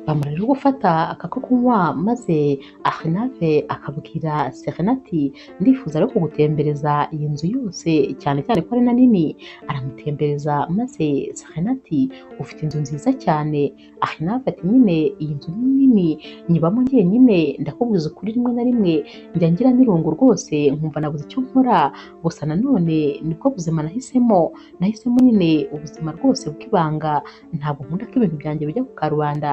Speaker 1: Bamara rero gufata akako kunywa maze Arinave akabwira Serena ati ndifuza rero kugutembereza iyi nzu yose cyane cyane ko ari na nini. Aramutembereza maze Serena ati ufite inzu nziza cyane. Arinave ati nyine iyi nzu ni nini nyibamo njyenyine, ndakubwiza ukuri rimwe na rimwe njya ngira n'irungu rwose nkumva nabuze icyo nkora, gusa nanone nibwo buzima nahisemo, nahisemo nyine ubuzima rwose bw'ibanga, ntabwo nkunda ko ibintu byanjye bijya ku karubanda,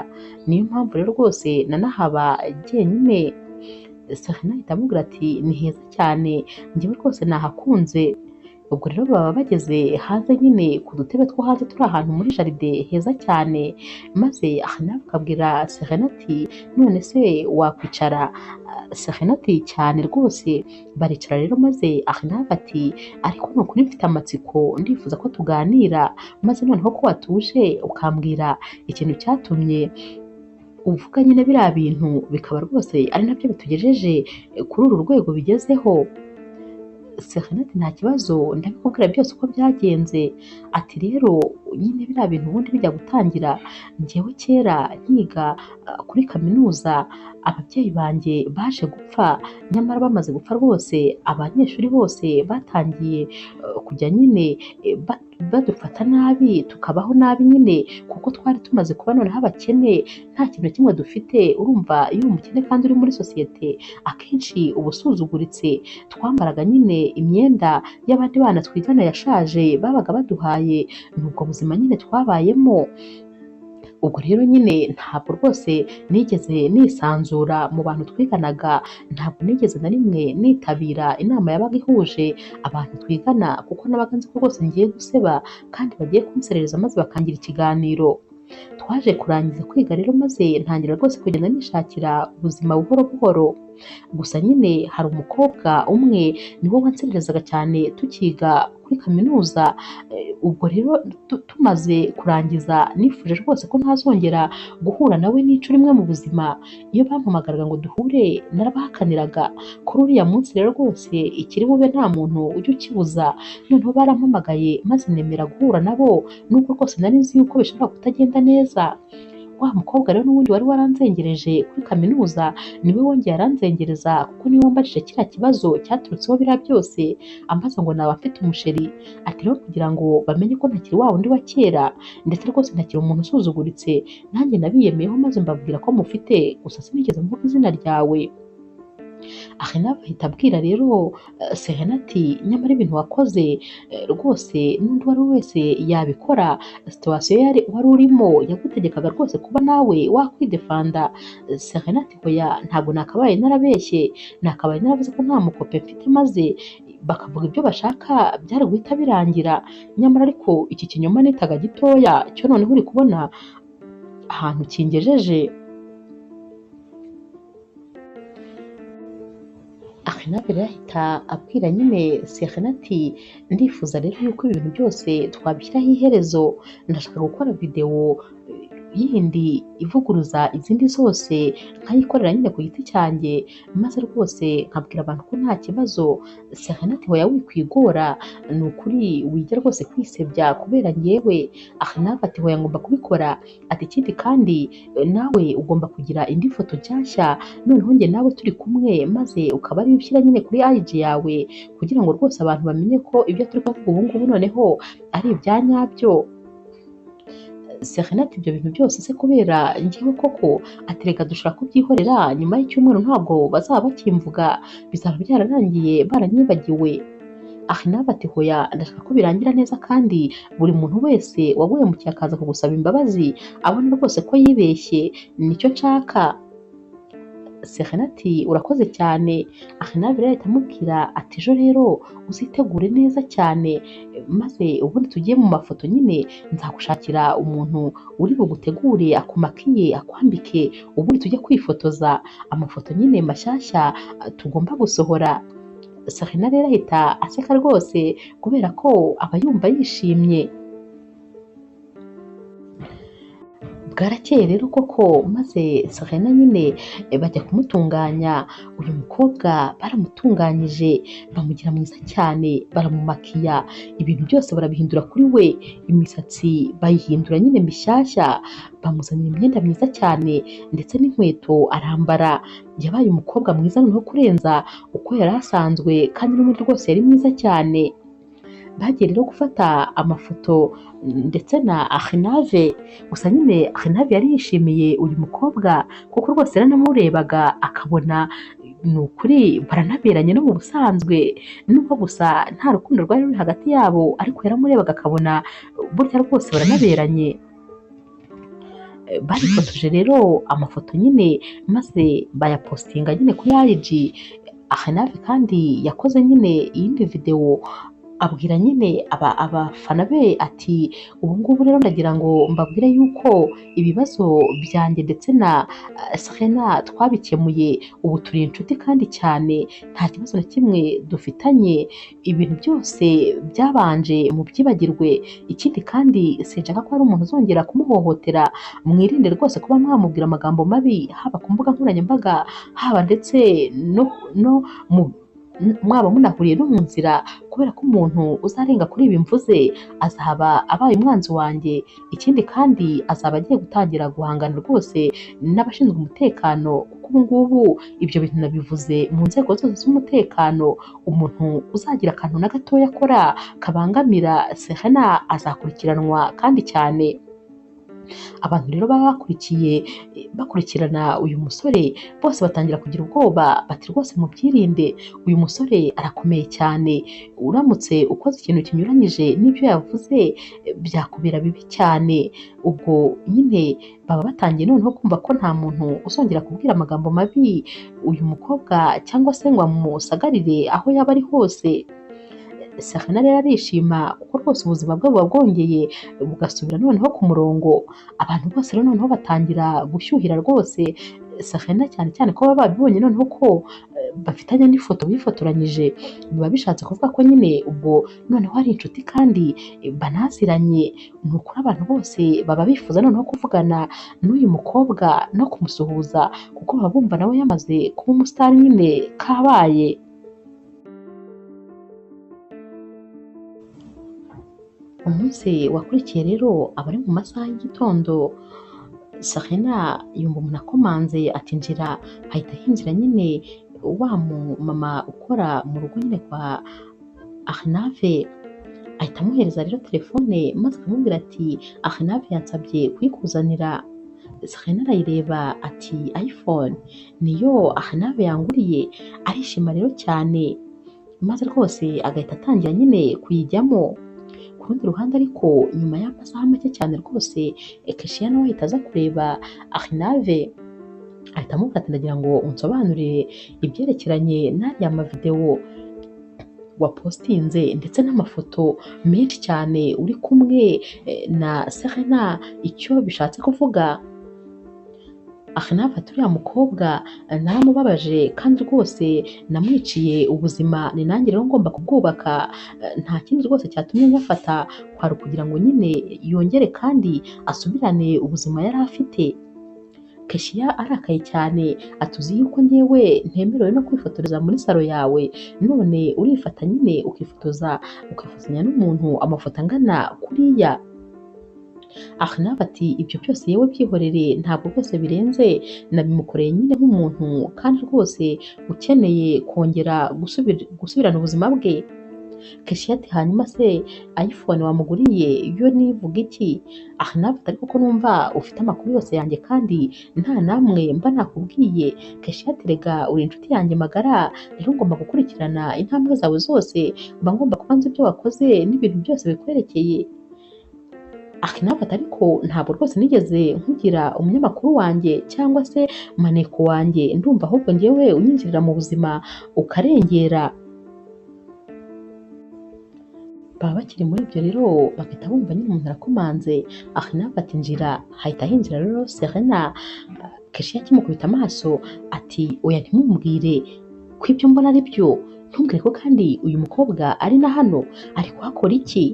Speaker 1: niyo mpamvu rero rwose nanahaba jyenyine. Serena ahita amubwira ati ni heza cyane, njyewe rwose nahakunze. Ubwo rero baba bageze hanze nyine ku dutebe two hanze turi ahantu muri jaride heza cyane, maze Arnav akabwira Serena ati none se wakwicara? Serena ati cyane rwose. Baricara rero, maze Arnav ati ariko ni ukuri mfite amatsiko, ndifuza ko tuganira, maze noneho ko watuje ukambwira ikintu cyatumye uvuga nyine biriya bintu, bikaba rwose ari nabyo bitugejeje kuri uru rwego bigezeho. Serena ati nta kibazo, ndabikubwira byose uko byagenze. Ati rero nyine biriya bintu ubundi bijya gutangira, njyewe kera nkiga kuri kaminuza ababyeyi banjye baje gupfa, nyamara bamaze gupfa rwose abanyeshuri bose batangiye kujya nyine badufata nabi, tukabaho nabi nyine, kuko twari tumaze kuba noneho abakene, nta kintu na kimwe dufite. Urumva iyo uri umukene kandi uri muri sosiyete akenshi uba usuzuguritse. Twambaraga nyine imyenda y'abandi bana twigana yashaje babaga baduhaye, ni ubwo buzima nyine twabayemo. Ubwo rero nyine ntabwo rwose nigeze nisanzura mu bantu twiganaga, ntabwo nigeze na rimwe nitabira inama yabaga ihuje abantu twigana, kuko nabaga nzi ko rwose ngiye guseba kandi bagiye kunserereza maze bakangira ikiganiro. Twaje kurangiza kwiga rero, maze ntangira rwose kugenda nishakira ubuzima buhoro buhoro. Gusa nyine hari umukobwa umwe niwe wansererezaga cyane tukiga kuri kaminuza. Ubwo rero tumaze kurangiza nifuje rwose ko ntazongera guhura nawe n'inshuro imwe mu buzima. Iyo bampamagaraga ngo duhure narabahakaniraga. Kuri uriya munsi rero rwose ikiri bube nta muntu ujya ukibuza, noneho barampamagaye maze nemera guhura nabo, nubwo rwose nari nzi yuko bishobora kutagenda neza. Wa mukobwa rero n'ubundi wari waranzengereje kuri kaminuza niwe wongeye aranzengereza, kuko niwe wambajije kiriya kibazo cyaturutseho biriya byose, ambaza ngo naba mfite umusheri. Ati rero kugira ngo bamenye ko ntakiri wa wundi wa kera, ndetse rwose ntakiri umuntu usuzuguritse, nanjye nabiyemeyeho maze mbabwira ko mufite, gusa sinigeze mvuga izina ryawe. Arnav ahita abwira rero Serena ati nyamara ibintu wakoze rwose n'undi uwo ari we wese yabikora, situwasiyo wari urimo yagutegekaga rwose kuba nawe wakwidefanda. Serena ati hoya ntabwo nakabaye narabeshye, nakabaye naravuze ko nta mukope mfite maze bakavuga ibyo bashaka byari guhita birangira, nyamara ariko iki kinyoma nitaga gitoya cyo noneho uri kubona ahantu kingejeje. Arnav rero ahita abwira nyine Serena ati ndifuza rero yuko ibintu byose twabishyiraho iherezo, ndashaka gukora videwo yindi ivuguruza izindi zose nkayikorera nyine ku giti cyanjye, maze rwose nkabwira abantu ko nta kibazo. Serena ati hoya wikwigora, ni ukuri wijya rwose kwisebya kubera njyewe. Arnav ati hoya ngomba kubikora, ati ikindi kandi nawe ugomba kugira indi foto nshyashya, noneho njye nawe turi kumwe, maze ukaba ariyo ushyira nyine kuri IG yawe, kugira ngo rwose abantu bamenye ko ibyo turi kuvuga ubu ngubu noneho ari ibya nyabyo. Serena ati ibyo bintu byose se kubera njyewe koko? Ati reka dushobora kubyihorera, nyuma y'icyumweru ntabwo bazaba bakimvuga, bizaba byararangiye baranyibagiwe. Arnav ati hoya ndashaka ko birangira neza, kandi buri muntu wese waguhemukiye akaza kugusaba imbabazi abona rwose ko yibeshye, nicyo nshaka. Serena ati urakoze cyane. Arnav rero ahita amubwira ati ejo rero uzitegure neza cyane, maze ubundi tugiye mu mafoto nyine nzagushakira umuntu uri bugutegure akumakiye akwambike, ubundi tujye kwifotoza amafoto nyine mashyashya tugomba gusohora. Serena rero ahita aseka rwose kubera ko aba yumva yishimye. Bwarakeye rero koko, maze Serena nyine bajya kumutunganya. Uyu mukobwa baramutunganyije bamugira mwiza cyane, baramumakiya, ibintu byose barabihindura kuri we, imisatsi bayihindura nyine mishyashya, bamuzanira imyenda myiza cyane ndetse n'inkweto arambara. Yabaye umukobwa mwiza noneho kurenza uko yari asanzwe, kandi n'ubundi rwose yari mwiza cyane. Bagiye rero gufata amafoto ndetse na Arnav, gusa nyine Arnav yari yishimiye uyu mukobwa kuko rwose yaranamurebaga akabona ni ukuri baranaberanye no mu busanzwe, nubwo gusa nta rukundo rwari ruri hagati yabo, ariko yaramurebaga akabona burya rwose baranaberanye. Barifotoje rero amafoto nyine maze bayapostinga nyine kuri IG. Arnav kandi yakoze nyine iyindi videwo abwira nyine abafana be ati ubu ngubu rero ndagira ngo mbabwire yuko ibibazo byanjye ndetse na Serena twabikemuye, ubu turi inshuti kandi cyane, nta kibazo na kimwe dufitanye, ibintu byose byabanje mu byibagirwe. Ikindi kandi sinshaka ko hari umuntu uzongera kumuhohotera, mwirinde rwose kuba mwamubwira amagambo mabi, haba ku mbuga nkoranyambaga, haba ndetse no mu mwaba munahuriye no mu nzira, kubera ko umuntu uzarenga kuri ibi mvuze azaba abaye umwanzi wanjye. Ikindi kandi azaba agiye gutangira guhangana rwose n'abashinzwe umutekano, kuko ubu ngubu ibyo bintu nabivuze mu nzego zose z'umutekano. Umuntu uzagira akantu na gatoya akora kabangamira Serena azakurikiranwa kandi cyane. Abantu rero baba bakurikiye bakurikirana uyu musore bose batangira kugira ubwoba, bati rwose mubyirinde, uyu musore arakomeye cyane, uramutse ukoze ikintu kinyuranyije n'ibyo yavuze byakubera bibi cyane. Ubwo nyine baba batangiye noneho kumva ko nta muntu uzongera kubwira amagambo mabi uyu mukobwa cyangwa se ngo amusagarire aho yaba ari hose. Serena rero arishima kuko rwose ubuzima bwe buba bwongeye bugasubira noneho ku murongo. Abantu bose rero noneho batangira gushyuhira rwose Serena, cyane cyane ko baba babibonye noneho ko bafitanye n'ifoto bifotoranyije, biba bishatse kuvuga ko nyine ubwo noneho ari inshuti kandi banaziranye. Ni ukuri abantu bose baba bifuza noneho kuvugana n'uyu mukobwa no kumusuhuza, kuko baba bumva nawe yamaze kuba umusitari nyine kabaye. Umunsi wakurikiye rero aba ari mu masaha y'igitondo, Serena yumva umuntu akomanze ati njira, ahita hinjira nyine wa mama ukora mu rugo nyine kwa Arnav, ahita amuhereza rero telefone maze akamubwira ati Arnav yansabye kuyikuzanira. Serena arayireba ati iPhone niyo Arnav yanguriye, arishima rero cyane maze rwose agahita atangira nyine kuyijyamo. Ku rundi ruhande ariko nyuma y'amasaha make cyane rwose Keshiya nawe ahita aza kureba Arnav, ahita amubwira ati ndagira ngo unsobanurire ibyerekeranye n'ariya mavidewo wapostinze ndetse n'amafoto menshi cyane uri kumwe na Serena, icyo bishatse kuvuga. Arnav ati uriya mukobwa naramubabaje kandi rwose namwiciye ubuzima, ni nanjye rero ngomba kubwubaka, nta kindi rwose cyatumye nyafata kwari ukugira ngo nyine yongere kandi asubirane ubuzima yari afite. Keshiya arakaye cyane atuzi yuko ngewe ntemerewe no kwifotoreza muri salo yawe, none urifata nyine ukifotoza ukifotozanya n'umuntu amafoto angana kuriya. Arnav ati ibyo byose yewe byihorere, ntabwo rwose birenze, nabimukoreye nyine nk'umuntu kandi rwose ukeneye kongera gusubirana ubuzima bwe. Keshiya ati hanyuma se iPhone wamuguriye yo nivuga iki? Arnav ati ariko ko numva ufite amakuru yose yanjye kandi nta namwe mba nakubwiye. Keshiya ati rega uri inshuti yanjye magara, rero ngomba gukurikirana intambwe zawe zose, mba ngomba kuba nzi ibyo wakoze n'ibintu byose bikwerekeye. Arnav ati ariko ntabwo rwose nigeze nkugira umunyamakuru wanjye cyangwa se maneko wanjye, ndumva ahubwo njyewe unyinjirira mu buzima ukarengera. Baba bakiri muri ibyo rero bagahita bumva nyine umuntu arakomanze, Arnav ati njira, hahita hinjira rero Serena. Keshiya akimukubita amaso ati oya ntimumubwire ko ibyo mbona ari byo, ntumbwire ko kandi uyu mukobwa ari na hano, ari kuhakora iki?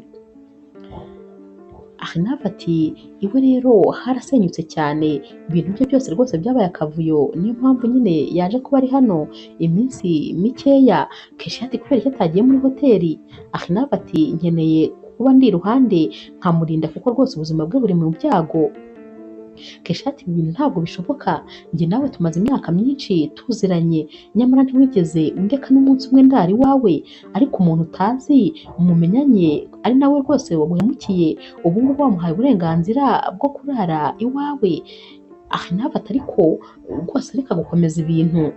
Speaker 1: Arnav ati iwe rero harasenyutse cyane, ibintu bye byose rwose byabaye akavuyo, niyo mpamvu nyine yaje kuba ari hano iminsi mikeya. Keshiya ati kubera iki atagiye muri hoteli? Arnav ati nkeneye kuba ndi iruhande nkamurinda kuko rwose ubuzima bwe buri mu byago. Keshiya ati ibi bintu ntabwo bishoboka, njye nawe tumaze imyaka myinshi tuziranye, nyamara ntiwigeze undeka n'umunsi umwe ndara iwawe, ariko umuntu utazi mumenyanye ari nawe rwose waguhemukiye, ubu ngubu wamuhaye uburenganzira bwo kurara iwawe. Arnav ati ariko rwose reka gukomeza ibintu.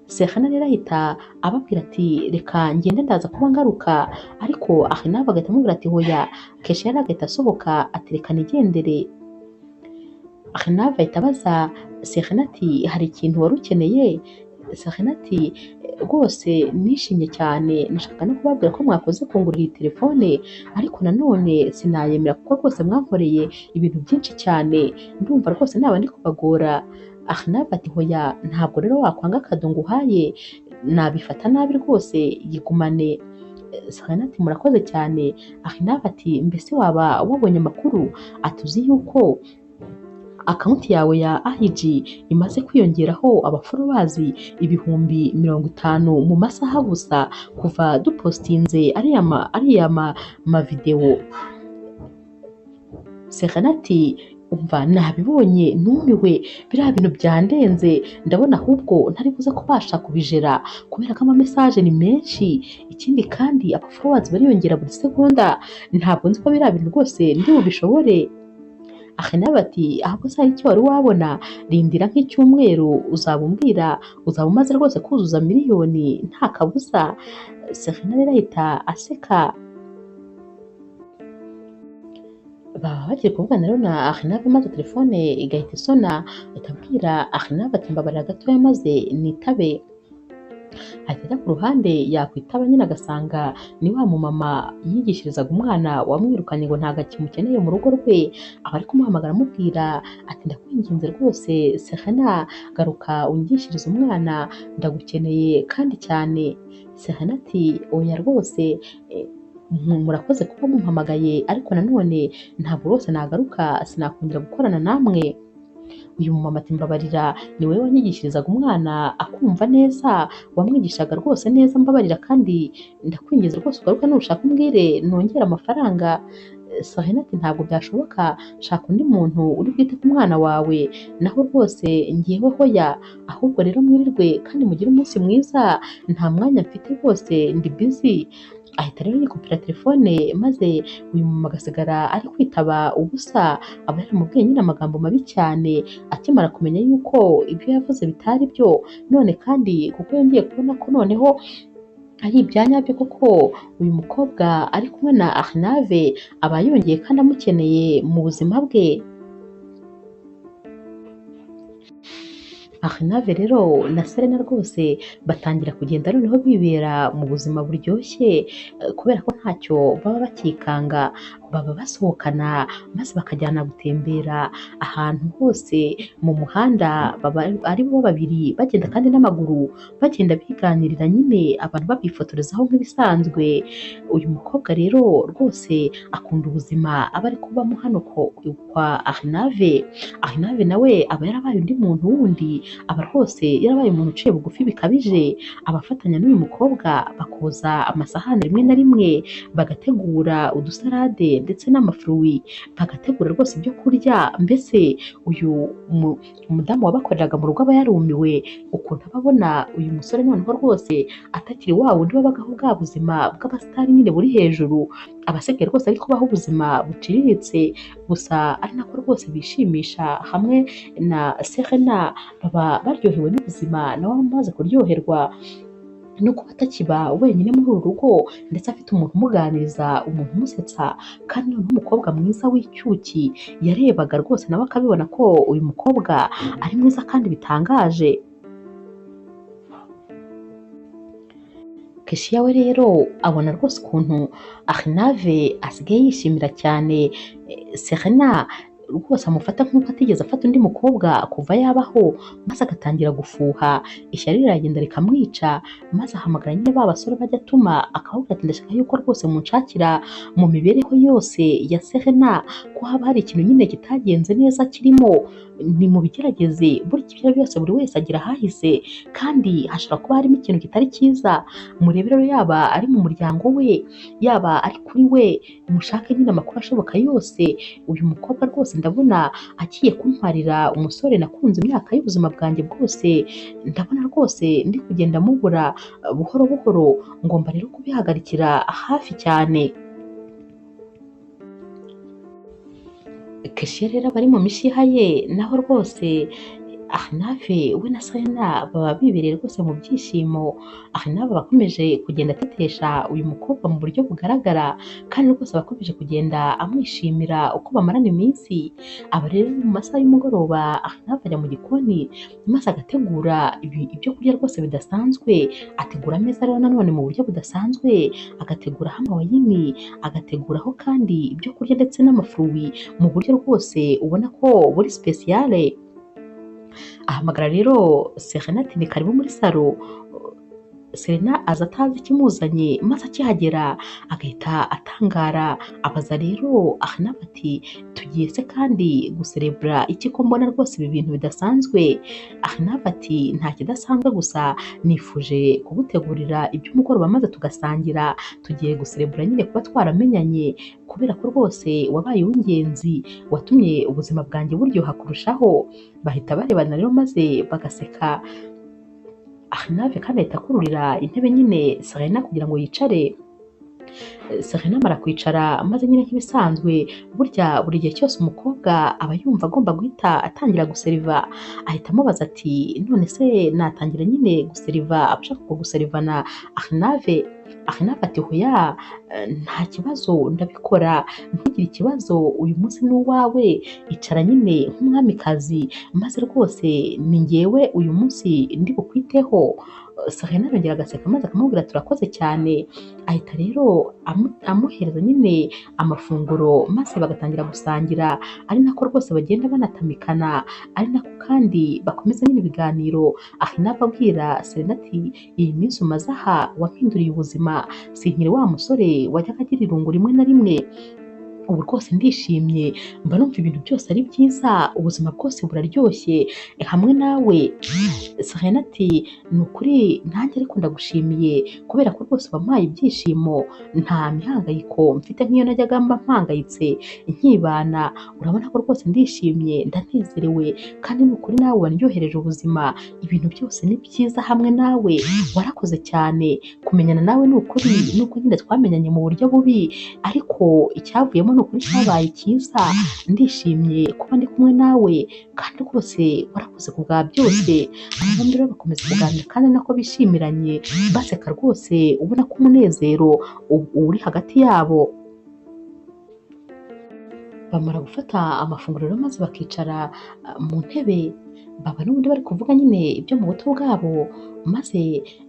Speaker 1: Serena rero ahita ababwira ati reka ngende ndaza kuba ngaruka, ariko Arnav agahita amubwira ati hoya. Keshiya agahita asohoka ati reka nigendere. Arnav ahita abaza Serena ati hari ikintu wari ukeneye? Serena ati rwose nishimye cyane, nashaka no kubabwira ko mwakoze kungurira iyi telefone, ariko nanone sinayemera kuko rwose mwankoreye ibintu byinshi cyane, ndumva rwose naba ndi kubagora. Arnav ati hoya, ntabwo rero wakwanga akado nguhaye, nabifata nabi rwose, yigumane. Serena ati murakoze cyane. Arnav ati mbese waba wabonye amakuru? Ati uzi yuko akawunti yawe ya IG imaze kwiyongeraho abaforowazi 50,000 mu masaha gusa kuva dupostinze ariya mavidewo. Serena ati umva nabibonye numiwe, biriya bintu byandenze, ndabona ahubwo ntari buze kubasha kubijera kubera ko amamesaje ni menshi, ikindi kandi abaforowazi bariyongera buri segonda, ntabwo nzi ko biriya bintu rwose ndi bubishobore. Arnav ati ahubwo se hari icyo wari wabona? Rindira nk'icyumweru uzaba umbwira, uzaba umaze rwose kuzuza 1,000,000 nta kabuza. Serena rero ahita aseka. Baba bagiye kuvugana rero na Arnav maze telefone igahita isona, ahita abwira Arnav ati mbabarira gatoya maze nitabe. Ahita ajya ku ruhande, yakwitaba nyine agasanga ni wa mumama yigishirizaga umwana wamwirukanye ngo ntabwo akimukeneye mu rugo rwe. Aba ari kumuhamagara amubwira ati ndakwinginze rwose Serena, garuka unyigishirize umwana, ndagukeneye kandi cyane. Serena ati oya rwose, murakoze kuba mumpamagaye, ariko nanone ntabwo rwose nagaruka, sinakongera gukorana namwe. Uyu mumama ati mbabarira, ni wowe wanyigishirizaga umwana akumva neza, wamwigishaga rwose neza, mbabarira kandi ndakwinginze rwose ugaruke nushaka umbwire nongere amafaranga. Serena ati ntabwo byashoboka, shaka undi muntu uri bwite ku mwana wawe, naho rwose ngewe hoya, ahubwo rero mwirirwe kandi mugire umunsi mwiza, nta mwanya mfite rwose ndi busy. Ahita rero yikupira telefone maze uyu mumama agasigara ari kwitaba ubusa, aba yaramubwiye nyine amagambo mabi cyane akimara kumenya yuko ibyo yavuze bitari byo, none kandi kuko yongeye kubona ko noneho ari ibyanyabyo koko uyu mukobwa ari kumwe na Arnav, aba yongeye kandi amukeneye mu buzima bwe. Arnav rero na Serena rwose batangira kugenda noneho bibera mu buzima buryoshye, kubera ko ntacyo baba bakikanga, baba basohokana maze bakajyana gutembera ahantu hose mu muhanda, baba ari bo babiri bagenda kandi n'amaguru, bagenda biganirira nyine abantu babifotorezaho nk'ibisanzwe. Uyu mukobwa rero rwose akunda ubuzima aba ari kubamo hano kwa Arnav. Arnav nawe aba yarabaye undi muntu wundi, aba rwose yarabaye umuntu uciye bugufi bikabije, abafatanya n'uyu mukobwa bakoza amasahani rimwe na rimwe, bagategura udusarade ndetse n'amafuruwi, bagategura rwose ibyo kurya. Mbese uyu umudamu wabakoreraga mu rugo aba yarumiwe ukuntu aba abona uyu musore noneho rwose atakiri wa wundi wabagaho bwa buzima bw'abasitari nyine buri hejuru, aba asigaye rwose ari kubaho ubuzima buciriritse gusa, ari nako rwose bishimisha hamwe na Serena, baba baryohewe n'ubuzima, nawe amaze kuryoherwa no kuba atakiba wenyine muri uru rugo, ndetse afite umuntu umuganiriza, umuntu umusetsa, kandi noneho umukobwa mwiza w'icyuki yarebaga rwose nawe akabibona ko uyu mukobwa ari mwiza kandi bitangaje. Keshiya we rero abona rwose ukuntu Arnav asigaye yishimira cyane Serena, rwose amufata nk'uko atigeze afata undi mukobwa kuva yabaho, maze agatangira gufuha, ishyari riragenda rikamwica, maze ahamagara nyine ba basore bajya atuma akababwira ati ndashaka yuko rwose munshakira mu mibereho yose ya Serena ko haba hari ikintu nyine kitagenze neza kirimo, ni mu bigerageze, buri ibyo byose buri wese agira ahahise kandi hashobora kuba harimo ikintu kitari cyiza, murebe rero yaba ari mu muryango we, yaba ari kuri we, mushake nyine amakuru ashoboka yose. Uyu mukobwa rwose ndabona agiye kuntwarira umusore nakunze imyaka y'ubuzima bwanjye bwose, ndabona rwose ndi kugenda mubura buhoro buhoro, ngomba rero kubihagarikira hafi cyane. Keshiya rero aba ari mu mishiha ye, naho rwose Arnave we na Serena baba bibereye rwose mu byishimo. Arnave aba akomeje kugenda atetesha uyu mukobwa mu buryo bugaragara, kandi rwose aba akomeje kugenda amwishimira uko bamarana iminsi. Aba rero mu masaha y'umugoroba Arnave ajya mu gikoni maze agategura ibyo kurya rwose bidasanzwe, ategura ameza rero nanone mu buryo budasanzwe, agateguraho amawayini, agateguraho kandi ibyo kurya ndetse n'amafuruwi mu buryo rwose ubona ko buri sipesiyale. Ahamagara rero Serena ati ni karibu muri salo. Serena aza atazi ikimuzanye, maze akihagera agahita atangara, abaza rero Arnave ati tugiye se kandi guserebura iki ko mbona rwose ibi bintu bidasanzwe? Arnave ati nta kidasanzwe, gusa nifuje kugutegurira iby'umugoroba maze tugasangira, tugiye guserebura nyine kuba twaramenyanye, kubera ko rwose wabaye uw'ingenzi, watumye ubuzima bwanjye buryoha kurushaho. Bahita barebana rero maze bagaseka. Arnave kandi ahita akururira intebe nyine Serena kugira ngo yicare. Serena amara kwicara maze nyine nk'ibisanzwe, burya buri gihe cyose umukobwa aba yumva agomba guhita atangira guseriva, ahita amubaza ati none se natangira nyine guseriva abashaka kuguserivana Arnave? Arnave ati hoya, nta kibazo ndabikora, ntugire ikibazo, uyu munsi ni uwawe, icara nyine nk'umwamikazi, maze rwose ni njyewe uyu munsi ndi bukwiteho. Serena arongera agaseka maze akamubwira turakoze cyane. Ahita rero amuhereza nyine amafunguro maze bagatangira gusangira, ari nako rwose bagenda banatamikana, ari nako kandi bakomeza nyine ibiganiro. Arnave abwira Serena ati iyi minsi umaze aha wampinduriye ubuzima, sinkiri wa musore wajyaga agira irungu rimwe na rimwe, ubu rwose ndishimye, mba numva ibintu byose ari byiza, ubuzima bwose buraryoshye hamwe nawe. Serena ati ni ukuri nanjye ariko ndagushimiye kubera ko rwose wampaye ibyishimo, nta mihangayiko mfite nk'iyo najyaga mba mpangayitse nkibana, urabona ko rwose ndishimye, ndanezerewe, kandi ni ukuri nawe wandyohereje ubuzima, ibintu byose ni byiza hamwe nawe, warakoze cyane kumenyana nawe, ni ukuri nubwo nyine twamenyanye mu buryo bubi, ariko icyavuyemo ni ukuri cyabaye cyiza, ndishimye kuba ndi kumwe nawe, kandi rwose warakoze ku bwa byose. Aba bombi rero bakomeza kuganira kandi nako bishimiranye, baseka rwose ubona ko umunezero uri hagati yabo. Bamara gufata amafunguro rero maze bakicara mu ntebe, baba n'ubundi bari kuvuga nyine ibyo mu buto bwabo, maze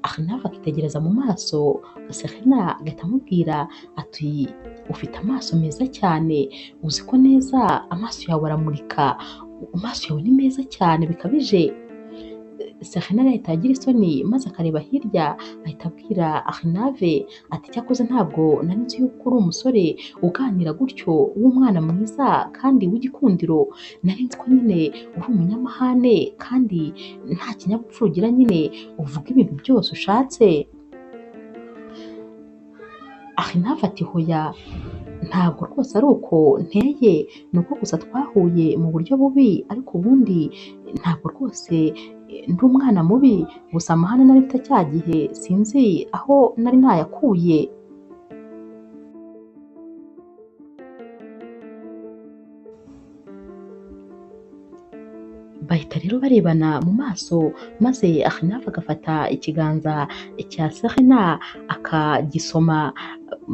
Speaker 1: Arnave akitegereza mu maso Serena agahita amubwira ati ufite amaso meza cyane, uzi ko neza amaso yawe aramurika, amaso yawe ni meza cyane bikabije. Serena ahita agira isoni maze akareba hirya, ahita abwira Arnave ati cyakoze ntabwo nari nzi yuko uri umusore uganira gutyo, w'umwana mwiza kandi w'igikundiro, nari nzi ko nyine uri umunyamahane kandi nta kinyabupfura ugira, nyine uvuga ibintu byose ushatse. Arnave ati hoya, ntabwo rwose ari uko nteye, ni uko gusa twahuye mu buryo bubi, ariko ubundi ntabwo rwose ndi umwana mubi, gusa amahane nari mfite cya gihe sinzi aho nari nayakuye. Bahita rero barebana mu maso, maze Arnave agafata ikiganza cya Serena akagisoma,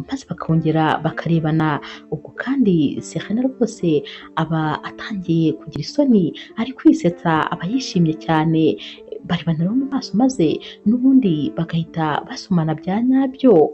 Speaker 1: maze bakongera bakarebana. Ubwo kandi Serena rwose aba atangiye kugira isoni, ari kwisetsa, aba yishimye cyane. Barebana rero mu maso maze n'ubundi bagahita basomana bya nyabyo.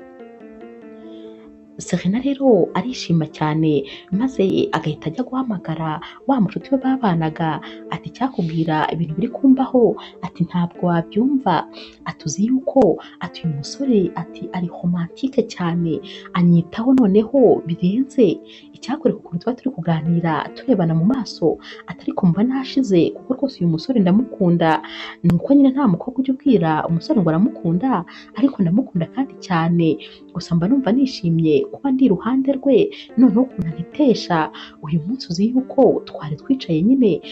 Speaker 1: Serena rero arishima cyane maze agahita ajya guhamagara wa mushuti we babanaga, ati cyakubwira ibintu biri kumbaho, ati ntabwo wabyumva, ati uzi yuko ati uyu musore ati ari romantike cyane, anyitaho noneho birenze, icyakwereka ukuntu tuba turi kuganira turebana mu maso, ati ariko mba nashize kuko rwose uyu musore ndamukunda, ni uko nyine nta mukobwa ujya ubwira umusore ngo aramukunda, ariko ndamukunda kandi cyane, gusa mba numva nishimye kuba ndi iruhande rwe, noneho ukuntu antetesha. Uyu munsi uzi yuko twari twicaye nyine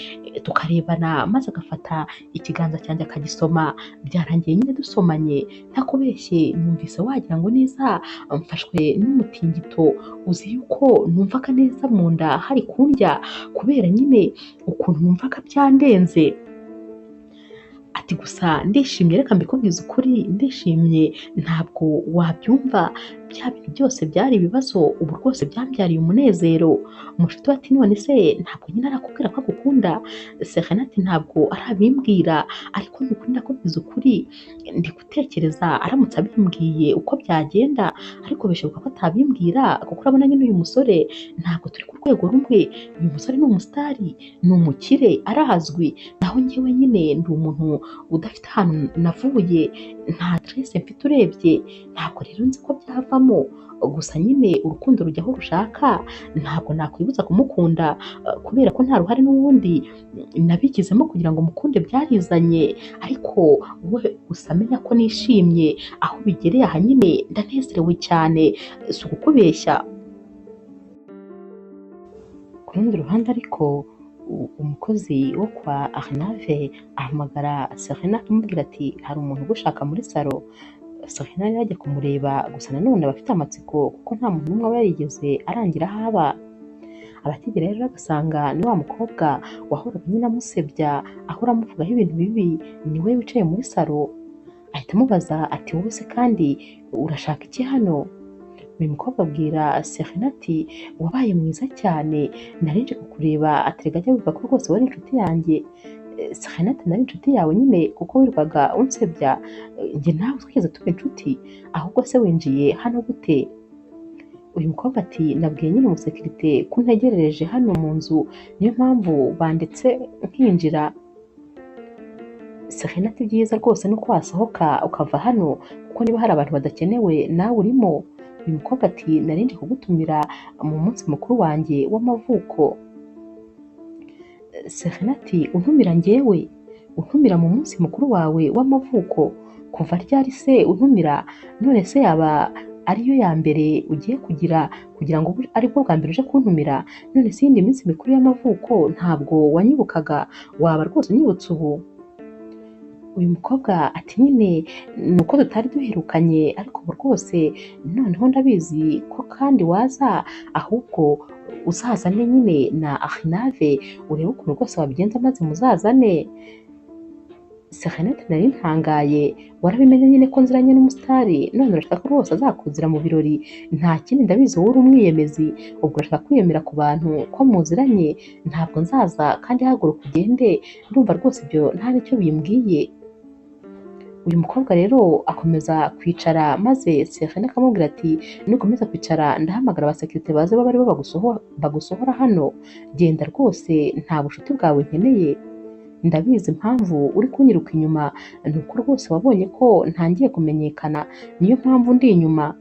Speaker 1: tukarebana, maze agafata ikiganza cyanjye akagisoma, byarangiye nyine dusomanye, ntakubeshye numvise wagira ngo neza mfashwe n'umutingito, uzi yuko numvaga neza mu nda hari kundya kubera nyine ukuntu numvaga byandenze. Ati gusa ndishimye, reka mbikubwize ukuri, ndishimye ntabwo wabyumva, bya bintu byose byari ibibazo ubu rwose byambyariye umunezero. Umushuti we ati none se ntabwo nyine arakubwira ko agukunda? Serena ati ntabwo arabimbwira, ariko ni ukuri ndakubwiza ukuri, ndi gutekereza aramutse abimbwiye uko byagenda, ariko bishoboka ko atabimbwira kuko urabona nyine uyu musore ntabwo turi ku rwego rumwe, uyu musore ni umusitari, ni umukire, arazwi, naho njyewe nyine ndi umuntu udafite ahantu navuye, nta aderese mfite urebye, ntabwo rero nzi ko byavamo, gusa nyine urukundo rujya aho rushaka, ntabwo nakwibuza kumukunda kubera ko nta ruhare n'ubundi nabigizemo kugira ngo mukunde, byarizanye, ariko we gusa amenya ko nishimye, aho bigereye aha nyine ndanezerewe cyane, si ukukubeshya. Ku rundi ruhande ariko umukozi wo kwa Arnave ahamagara Serena akamubwira ati hari umuntu ugushaka muri salo. Serena rero ajya kumureba, gusa nanone aba afite amatsiko kuko nta muntu n'umwe aba yarigeze arangira aho aba. Abatigera rero agasanga ni wa mukobwa wahoraga nyine amusebya, ahora amuvugaho ibintu bibi, ni we wicaye muri salo. Ahita amubaza ati wowe se kandi urashaka iki hano? Uyu mukobwa abwira Serena ati wabaye mwiza cyane, nari nje kukureba, ati reka jya wibuka ko rwose wari inshuti yanjye. Serena ati nari inshuti yawe nyine kuko wirirwaga unsebya, njye nawe twigeze tuba inshuti, ahubwo se winjiye hano gute? Uyu mukobwa ati nabwiye nyine umusekirite ko untegerereje hano mu nzu, niyo mpamvu banditse nkinjira. Serena ati byiza rwose nuko wasohoka ukava hano kuko niba hari abantu badakenewe nawe urimo. Uyu mukobwa ati nari nje kugutumira mu munsi mukuru wanjye w'amavuko. Serena ati untumira njyewe? Untumira mu munsi mukuru wawe w'amavuko? Kuva ryari se untumira? None se yaba ariyo ya mbere ugiye kugira kugira ngo aribwo bwa mbere uje kuntumira? None se iyindi minsi mikuru y'amavuko ntabwo wanyibukaga? Waba rwose unyibutse ubu? Uyu mukobwa ati nyine ni uko tutari duherukanye, ariko ubu rwose noneho ndabizi ko kandi waza, ahubwo uzazane nyine na Arnave urebe ukuntu rwose wabigenza maze muzazane. Serena ati nari ntangaye, warabimenye nyine ko nziranye n'umusitari, none urashaka ko rwose azakuzira mu birori? Nta kindi ndabizi wowe uri umwiyemezi, ubwo urashaka kwiyemera ku bantu ko muziranye, ntabwo nzaza kandi haguruka ugende, ndumva rwose ibyo nta n'icyo bimbwiye. Uyu mukobwa rero akomeza kwicara maze Serena akamubwira ati nukomeza kwicara ndahamagara abasekirite baze babe aribo bagusohora hano, genda rwose nta bucuti bwawe nkeneye, ndabizi impamvu uri kunyiruka inyuma ni uko rwose wabonye ko ntangiye kumenyekana, niyo mpamvu ndi inyuma.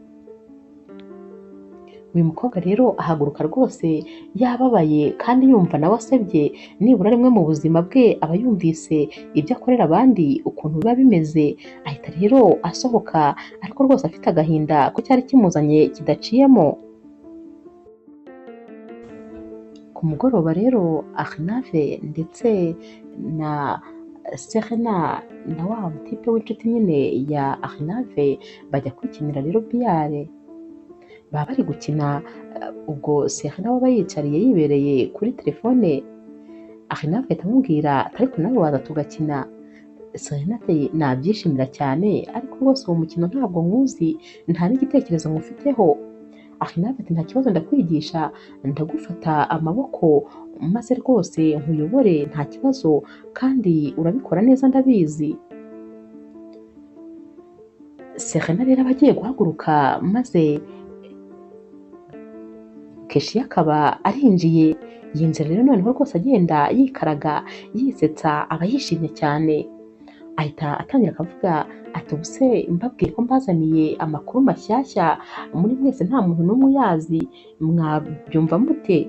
Speaker 1: Uyu mukobwa rero ahaguruka rwose yababaye kandi yumva nawe asebye, nibura rimwe mu buzima bwe aba yumvise ibyo akorera abandi ukuntu biba bimeze, ahita rero asohoka ariko rwose afite agahinda ko cyari kimuzanye kidaciyemo. Ku mugoroba rero Arnave ndetse na Serena na wa mutipe w'inshuti nyine ya Arnave bajya kwikinira rero biyare. Baba bari gukina, ubwo Serena we aba yicariye yibereye kuri telefone, Arnave ahita amubwira ariko nawe waza tugakina. Serena ati nabyishimira cyane, ariko rwose uwo mukino ntabwo nkuzi, nta n'igitekerezo ngufiteho. Arnave ati nta kibazo ndakwigisha, ndagufata amaboko maze rwose nkuyobore nta kibazo, kandi urabikora neza ndabizi. Serena rero aba agiye guhaguruka maze Keshiya akaba arinjiye, yinjira rero noneho rwose agenda yikaraga yisetsa, aba yishimye cyane. Ahita atangira akavuga ati ubuse mbabwiye ko mbazaniye amakuru mashyashya muri mwese nta muntu n'umwe uyazi, mwabyumva mute?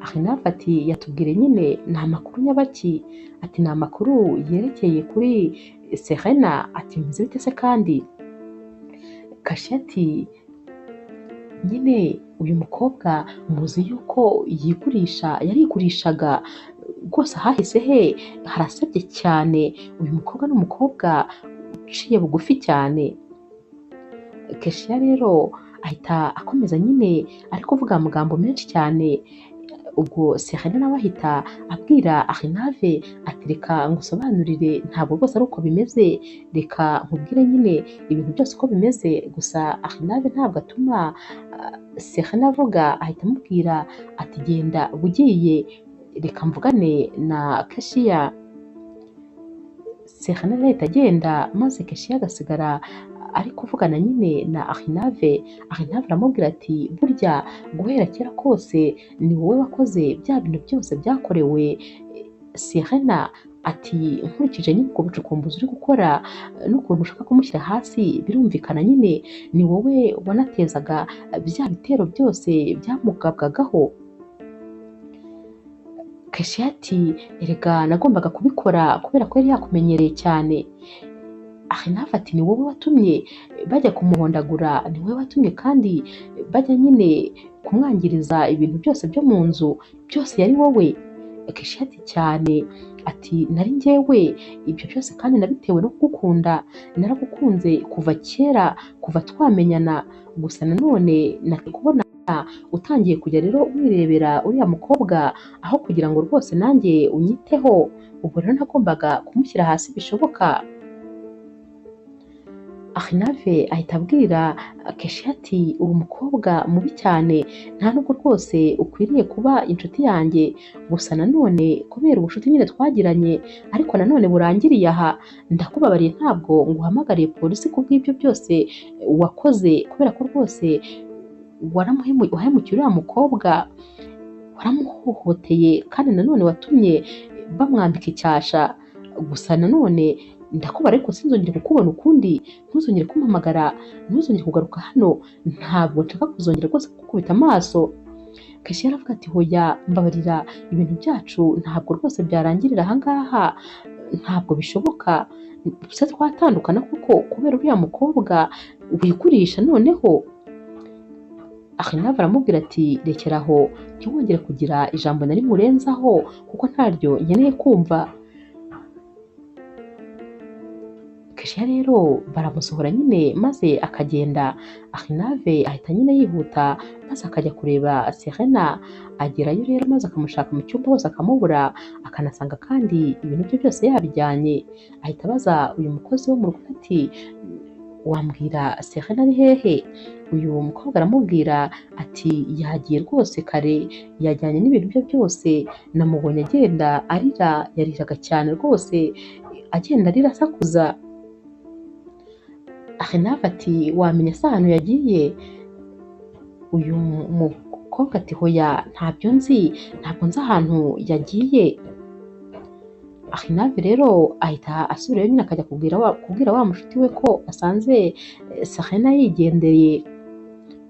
Speaker 1: Arnave ati yatubwire nyine ni amakuru nyabaki? Ati ni amakuru yerekeye kuri Serena. Ati bimeze bite se kandi? Kashiya ati nyine uyu mukobwa muzi yuko yigurisha, yarigurishaga rwose ahahise he harasebye cyane, uyu mukobwa ni umukobwa uciye bugufi cyane. Keshiya rero ahita akomeza nyine ari kuvuga amagambo menshi cyane, Ubwo Serena nawe ahita abwira Arinave ati reka ngusobanurire, ntabwo rwose ari uko bimeze, reka nkubwire nyine ibintu byose uko bimeze. Gusa Arinave ntabwo atuma Serena avuga, ahita amubwira ati genda ugiye, reka mvugane na Keshiya. Serena ahita agenda maze Keshiya agasigara ari kuvugana nyine na Arinave. Arinave aramubwira ati burya guhera kera kose ni wowe wakoze bya bintu byose byakorewe Serena, ati nkurikije nyine ubwo bucukumbuzi uri gukora n'ukuntu ushaka kumushyira hasi, birumvikana nyine ni wowe wanatezaga bya bitero byose byamugabwagaho. Keshiya ati erega nagombaga kubikora kubera ko yari yakumenyereye cyane. Arinave ati ni wowe watumye bajya kumuhondagura, ni wowe watumye kandi bajya nyine kumwangiriza ibintu byose byo mu nzu, byose yari wowe. Keshiya ati cyane, ati nari njyewe ibyo byose kandi nabitewe no kugukunda, naragukunze kuva kera, kuva twamenyana. Gusa nanone kubona utangiye kujya rero wirebera uriya mukobwa aho kugira ngo rwose nanjye unyiteho, ubwo rero nagombaga kumushyira hasi bishoboka. Arinave ahita abwira Keshiya ati uri umukobwa mubi cyane, nta nubwo rwose ukwiriye kuba inshuti yanjye, gusa nanone kubera ubucuti nyine twagiranye ariko nanone burangiriye aha, ndakubabariye ntabwo nguhamagariye polisi kubw'ibyo byose wakoze, kubera ko rwose wahemukiye uriya mukobwa, waramuhohoteye kandi nanone watumye bamwambika icyasha. Gusa nanone ndakubara ariko sinzongere kukubona ukundi, ntuzongere kumpamagara, ntuzongere kugaruka hano, ntabwo nshaka kuzongera rwose kukubita amaso. Keshiya aravuga ati hoya mbabarira, ibintu byacu ntabwo rwose byarangirira aha ngaha, ntabwo bishoboka, gusa twatandukana kuko kubera uriya mukobwa wigurisha noneho. Arinave aramubwira ati rekera aho, ntiwongere kugira ijambo na rimwe urenzaho kuko ntaryo nkeneye kumva. Keshiya rero baramusohora nyine maze akagenda. Arinave ahita nyine yihuta maze akajya kureba Serena, agerayo rero maze akamushaka mu cyumba hose akamubura, akanasanga kandi ibintu bye byose yabijyanye. Ahita abaza uyu mukozi wo mu rugo ati wambwira Serena ari hehe? Uyu mukobwa aramubwira ati yagiye rwose kare, yajyanye n'ibintu bye byose, namubonye agenda arira, yariraga cyane rwose, agenda arira asakuza. Arinave ati wamenya se ahantu yagiye? Uyu mukobwa ati hoya ntabyo nzi, ntabwo nzi ahantu yagiye. Arinave rero ahita asubirayo nyine akajya kubwira wa mushuti we ko asanze Serena yigendeye.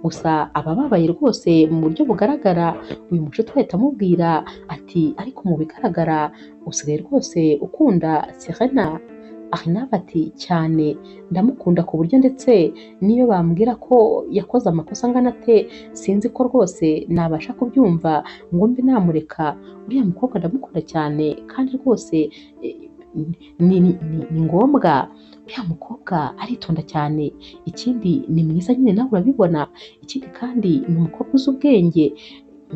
Speaker 1: Gusa abababaye rwose mu buryo bugaragara. Uyu mushuti we ahita amubwira ati ariko mu bigaragara usigaye rwose ukunda Serena. Arinave ati cyane, ndamukunda ku buryo ndetse niyo bambwira ko yakoze amakosa angana ate sinzi ko rwose nabasha kubyumva ngo mbe namureka, uriya mukobwa ndamukunda cyane kandi rwose ni ngombwa, uriya mukobwa aritonda cyane, ikindi ni mwiza nyine nawe urabibona, ikindi kandi ni umukobwa uzi ubwenge,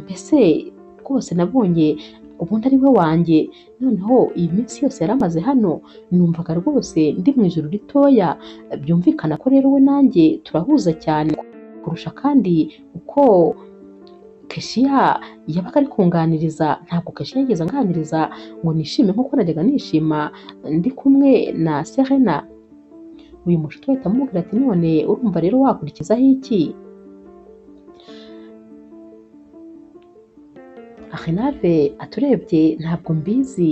Speaker 1: mbese rwose nabonye ubundi ari we wanjye. Noneho iyi minsi yose yari amaze hano numvaga rwose ndi mu ijuru ritoya, byumvikana ko rero we nanjye turahuza cyane kurusha kandi uko Keshiya yabaga ari kunganiriza. Ntabwo Keshiya yigeze anganiriza ngo nishime nk'uko najyaga nishima ndi kumwe na Serena. Uyu mushuti we ahita amubwira ati none urumva rero wakurikizaho iki? Arinave aturebye ntabwo mbizi,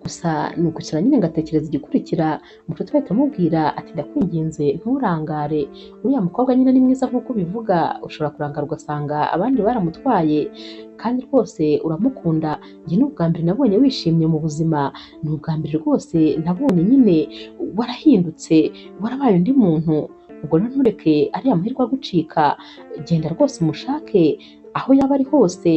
Speaker 1: gusa ni ukwicara nyine ngatekereza igikurikira. Mushuti we ahita amubwira ati ndakwinginze nturangare, uriya mukobwa nyine ni mwiza nk'uko ubivuga, ushobora kurangara ugasanga abandi baramutwaye, kandi rwose uramukunda, njye ni ubwa mbere nabonye wishimye mu buzima, ni ubwa mbere rwose nabonye nyine warahindutse, warabaye undi muntu, ubwo rero ntureke ariya mahirwe agucika, genda rwose umushake aho yaba ari hose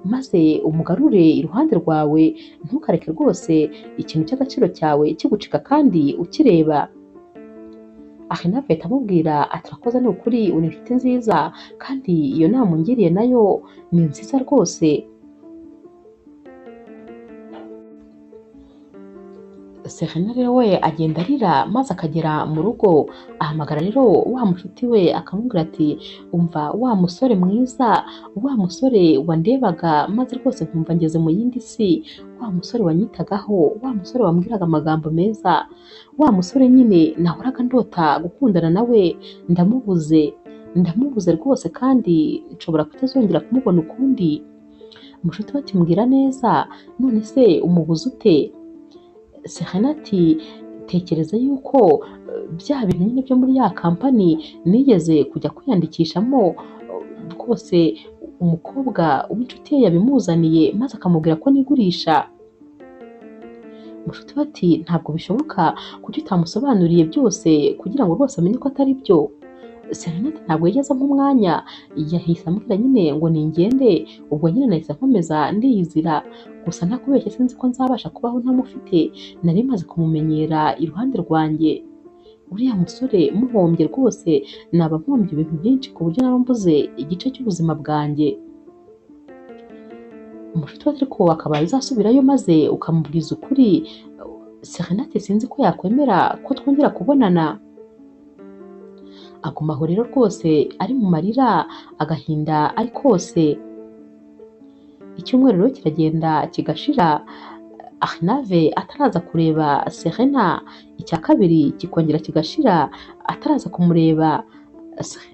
Speaker 1: maze umugarure iruhande rwawe, ntukareke rwose ikintu cy'agaciro cyawe kigucika kandi ukireba. Arinave ahita amubwira ati urakoze ni ukuri, uri inshuti nziza kandi iyo nama ungiriye nayo ni nziza rwose. Serena rero we agenda arira maze akagera mu rugo, ahamagara rero wa mushuti we akamubwira ati umva wa musore mwiza, wa musore wandebaga maze rwose nkumva ngeze mu yindi si, wa musore wanyitagaho, wa musore wambwiraga amagambo meza, wa musore nyine nahoraga ndota gukundana nawe, ndamubuze, ndamubuze rwose kandi nshobora kutazongera kumubona ukundi. Mushuti we ati mbwira neza, none se umubuze ute? Serena ati tekereza yuko bya bintu nyine byo muri ya kampani nigeze kujya kwiyandikishamo, rwose umukobwa w'inshuti ye yabimuzaniye maze akamubwira ko nigurisha. Mushuti we ati ntabwo bishoboka, kuki utamusobanuriye byose kugira ngo rwose amenye ko atari byo? Serena ati ntabwo yigeze ampa umwanya, yahise ambwira nyine ngo ningende, ubwo nyine nahise nkomeza ndiyizira, gusa ntakubeshye sinzi ko nzabasha kubaho ntamufite, nari maze kumumenyera iruhande rwanjye. Uriya musore muhombye rwose naba mpombye ibintu byinshi ku buryo naba mbuze igice cy'ubuzima bwanjye. Umushuti we ariko wakabaye uzasubirayo maze ukamubwiza ukuri. Serena ati sinzi ko yakwemera ko twongera kubonana. Aguma aho rero rwose ari mu marira, agahinda ari kose. Icyumweru rero kiragenda kigashira, Arnave ataraza kureba Serena, icya kabiri kikongera kigashira ataraza kumureba.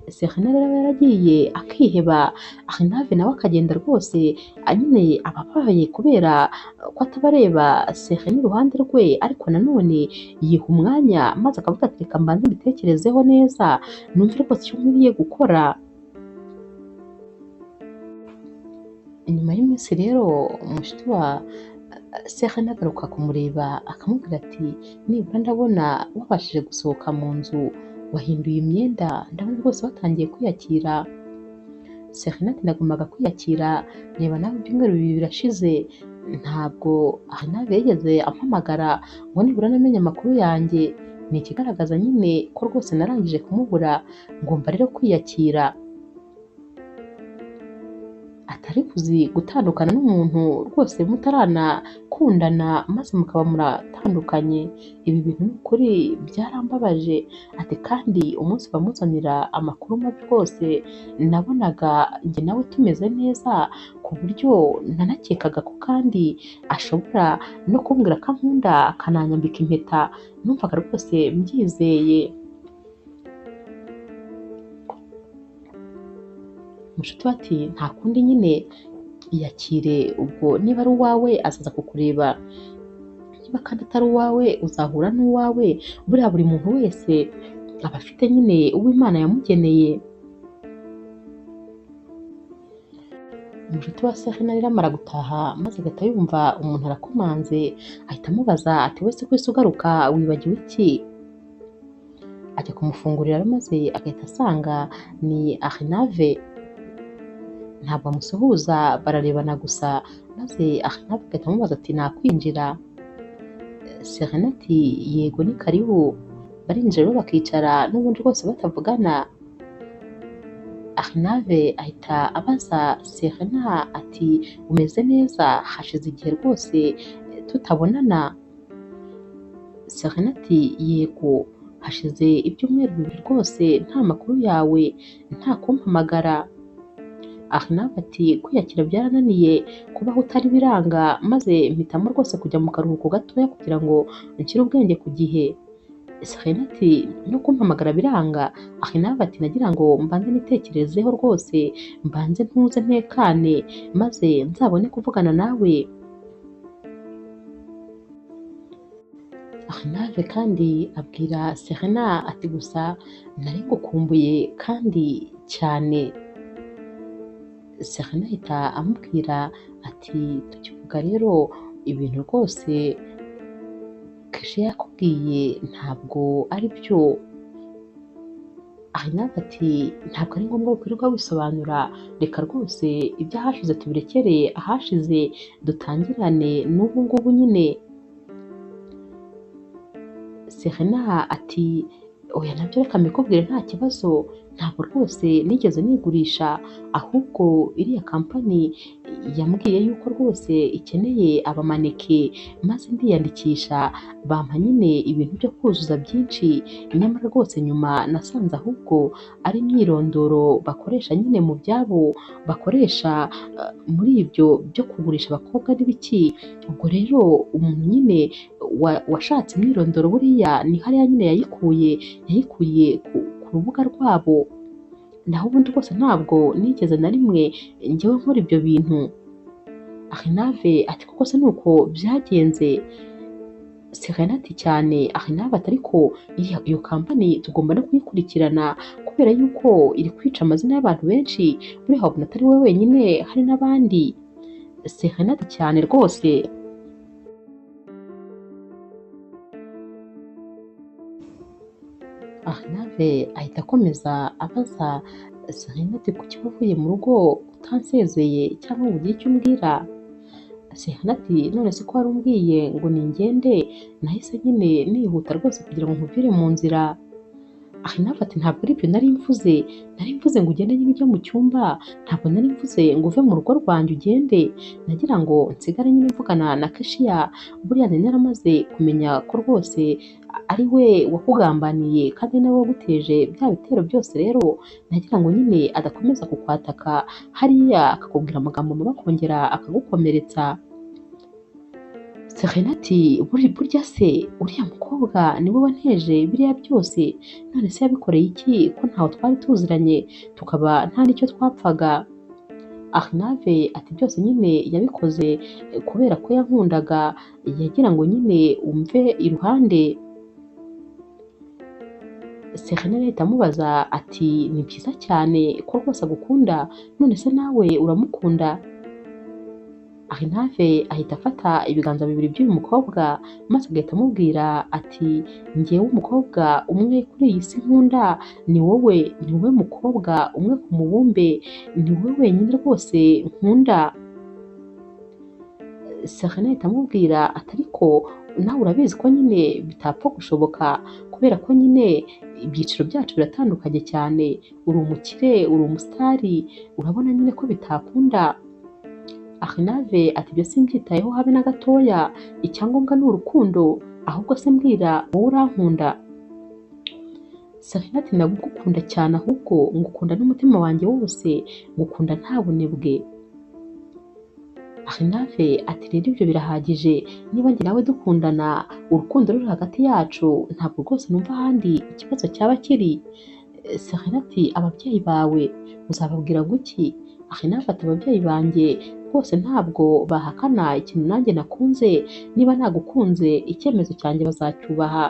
Speaker 1: Serena rero aba yaragiye akiheba, Arnave nawe akagenda rwose nyine aba ababaye kubera ko ataba areba Serena iruhande rwe, ariko nanone yiha umwanya maze akavuga ati reka mbanze mbitekerezeho neza numve rwose icyo nkwiriye gukora. Nyuma y'iminsi rero umushuti wa Serena agaruka kumureba akamubwira ati nibura ndabona wabashije gusohoka mu nzu, wahinduye imyenda, ndabona rwose watangiye kwiyakira. Serena ati nagombaga kwiyakira, reba nawe ibyumweru bibiri birashize, ntabwo Arnave yigeze ampamagara ngo nibura namenye amakuru yanjye, ni ikigaragaza nyine ko rwose narangije kumubura, ngomba rero kwiyakira. Atari kuzi gutandukana n'umuntu rwose mutaranakundana maze mukaba muratandukanye, ibi bintu ni ukuri byarambabaje. Ati kandi umunsi bamuzanira amakuru mabi rwose nabonaga njye nawe tumeze neza, ku buryo nanakekaga ko kandi ashobora no kumbwira ko ankunda akananyambika impeta, numvaga rwose mbyizeye. Mushuti we ati nta kundi nyine iyakire, ubwo niba ari uwawe azaza kukureba, niba kandi atari uwawe uzahura n'uwawe, buriya buri muntu wese aba afite nyine uwo Imana yamugeneye. Umushuti wa Serena rero amara gutaha maze agahita yumva umuntu arakomanze, ahita amubaza ati wese ko ese ugaruka wibagiwe iki? Ajya kumufungurira maze agahita asanga ni Arnave. Ntabwo amusuhuza bararebana gusa, maze Arnave agahita amubaza ati nakwinjira? Serena ati yego ni karibu. Barinjira rero bakicara n'ubundi rwose batavugana. Arnave ahita abaza Serena ati umeze neza, hashize igihe rwose tutabonana. Serena ati yego hashize ibyumweru bibiri rwose nta makuru yawe, nta kumpamagara. Arnave ati kwiyakira byarananiye, kubaho utari biranga, maze mpitamo rwose kujya mu karuhuko gatoya kugira ngo nshyire ubwenge ku gihe. Serena ati no kumpamagara biranga. Arnave ati nagira ngo mbanze nitekerezeho rwose, mbanze ntuze ntekane maze nzabone kuvugana nawe. Arnave kandi abwira Serena ati gusa nari ngukumbuye kandi cyane. Serena ahita amubwira ati tukivuga rero ibintu rwose Kesha yakubwiye ntabwo ari byo. Arnave ati ntabwo ari ngombwa kwirirwa wisobanura, reka rwose iby'ahashize tubirekere ahashize, dutangirane n'ubu ngubu nyine. Serena ati oya nabyo reka mbikubwire nta kibazo, Ntabwo rwose nigeze nigurisha, ahubwo iriya kampani yambwiye yuko rwose ikeneye abamaneke, maze ndiyandikisha bampa nyine ibintu byo kuzuza byinshi, nyamara rwose nyuma nasanze ahubwo ari imyirondoro bakoresha nyine mu byabo bakoresha muri ibyo byo kugurisha abakobwa n'ibiki. Ubwo rero umuntu nyine washatse imyirondoro buriya ni hariya nyine yayikuye ku rubuga rwabo, naho ubundi rwose ntabwo nigeze na rimwe njyewe nkora ibyo bintu. Arinave ati koko se nuko byagenze? Serena ati cyane. Arinave ati ariko iyo kampani tugomba no kuyikurikirana kubera yuko iri kwica amazina y'abantu benshi, buriya wabona atari wowe wenyine hari n'abandi. Serena ati cyane rwose. Arinave ahita akomeza abaza Serena ati kuki wavuye mu rugo utansezeye cyangwa ngo ugire icyo umbwira? Serena ati none se ko wari umbwiye ngo ningende, nahise nyine nihuta rwose kugira ngo nkuvire mu nzira. Arinave ati ntabwo ari ibyo nari mvuze, nari mvuze ngo ugende nyine ujye mu cyumba, ntabwo nari mvuze ngo uve mu rugo rwanjye ugende, nagira ngo nsigare nyine mvugana na Keshiya, buriya nari naramaze kumenya ko rwose ari we wakugambaniye kandi nawe waguteje bya bitero byose, rero nagira ngo nyine adakomeza kukwataka hariya akakubwira amagambo mabi akongera akagukomeretsa. Serena ati burya se uriya mukobwa niwe wanteje biriya byose, none se yabikoreye iki ko ntawe twari tuziranye tukaba nta n'icyo twapfaga? Arinave ati byose nyine yabikoze kubera ko yankundaga, yagira ngo nyine umve iruhande. Serena ahita amubaza ati ni byiza cyane ko rwose agukunda, none se nawe uramukunda? Arinave ahita afata ibiganza bibiri by'uyu mukobwa maze agahita amubwira ati njyewe umukobwa umwe kuri iyi si nkunda ni wowe, ni wowe mukobwa umwe ku mubumbe, ni wowe wenyine rwose nkunda. Serena ahita amubwira ati ariko nawe urabizi ko nyine bitapfa gushoboka kubera ko nyine ibyiciro byacu biratandukanye cyane, uri umukire, uri umusitari, urabona nyine ko bitakunda. Arinave ati ibyo simbyitayeho habe na gatoya, icyangombwa ni urukundo, ahubwo se mbwira wowe urankunda? Serena ati ndagukunda cyane, ahubwo ngukunda n'umutima wanjye wose, ngukunda nta bunebwe. Arinave ati rero ibyo birahagije, niba njye nawe dukundana urukundo ruri hagati yacu, ntabwo rwose numva ahandi ikibazo cyaba kiri. Serena ati ababyeyi bawe uzababwira guki? Arinave ati ababyeyi banjye rwose ntabwo bahakana ikintu nanjye nakunze, niba nagukunze icyemezo cyanjye bazacyubaha,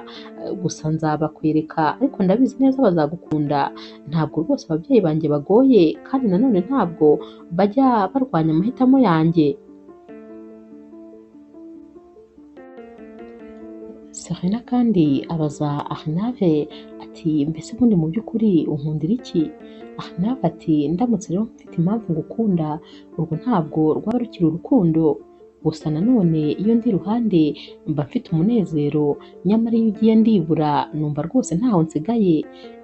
Speaker 1: gusa nzabakwereka ariko ndabizi neza bazagukunda. Ntabwo rwose ababyeyi banjye bagoye kandi nanone ntabwo bajya barwanya amahitamo yanjye. Serena kandi abaza Arinave ati mbese ubundi mu by'ukuri unkundira iki? Arinave ati ndamutse rero mfite impamvu ngukunda, urwo ntabwo rwaba rukiri urukundo, gusa nanone iyo ndi iruhande mba mfite umunezero, nyamara iyo ugiye ndibura numva rwose ntaho nsigaye,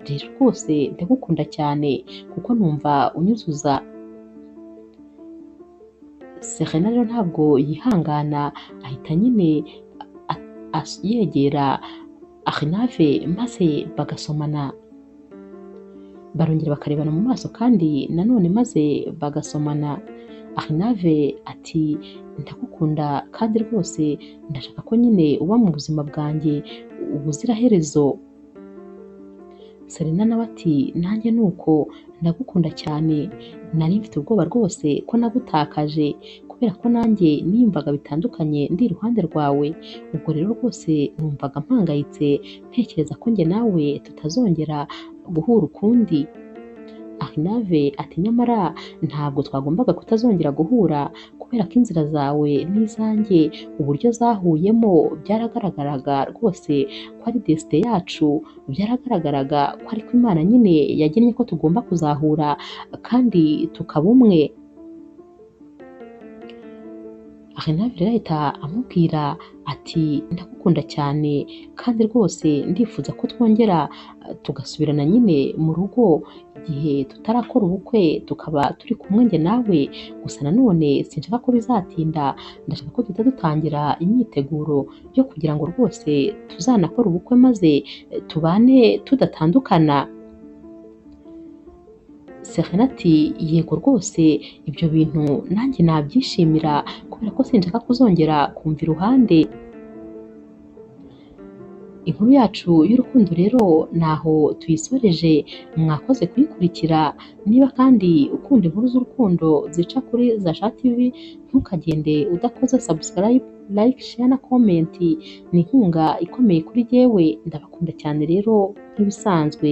Speaker 1: rero rwose ndagukunda cyane kuko numva unyuzuza. Serena rero ntabwo yihangana ahita nyine yegera Arinave maze bagasomana, barongera bakarebana mu maso kandi nanone maze bagasomana. Arinave ati ndagukunda kandi rwose ndashaka ko nyine uba mu buzima bwanjye ubuziraherezo. Serena nawe ati nanjye nuko ndagukunda cyane, nari mfite ubwoba rwose ko nagutakaje kubera ko nanjye niyumvaga bitandukanye ndi iruhande rwawe, ubwo rero rwose numvaga mpangayitse ntekereza ko njye nawe tutazongera guhura ukundi. Arinave ati nyamara ntabwo twagombaga kutazongera guhura kubera ko inzira zawe n'izanjye uburyo zahuyemo byaragaragaraga rwose ko ari desite yacu, byaragaragaraga ko ariko Imana nyine yagennye ko tugomba kuzahura kandi tukaba umwe. Arnav rero ahita amubwira ati ndagukunda cyane kandi rwose ndifuza ko twongera tugasubirana nyine mu rugo igihe tutarakora ubukwe tukaba turi kumwe njye nawe, gusa nanone sinshaka ko bizatinda, ndashaka ko duhita dutangira imyiteguro yo kugira ngo rwose tuzanakore ubukwe maze tubane tudatandukana. Serena ati yego rwose ibyo bintu nanjye nabyishimira kubera ko sinshaka kuzongera kumva iruhande. Inkuru yacu y'urukundo rero naho tuyisoreje, mwakoze kuyikurikira, niba kandi ukunda inkuru z'urukundo zica kuri Zasha TV ntukagende udakoze subscribe, like, share na comment, ni inkunga ikomeye kuri jyewe, ndabakunda cyane rero nk'ibisanzwe.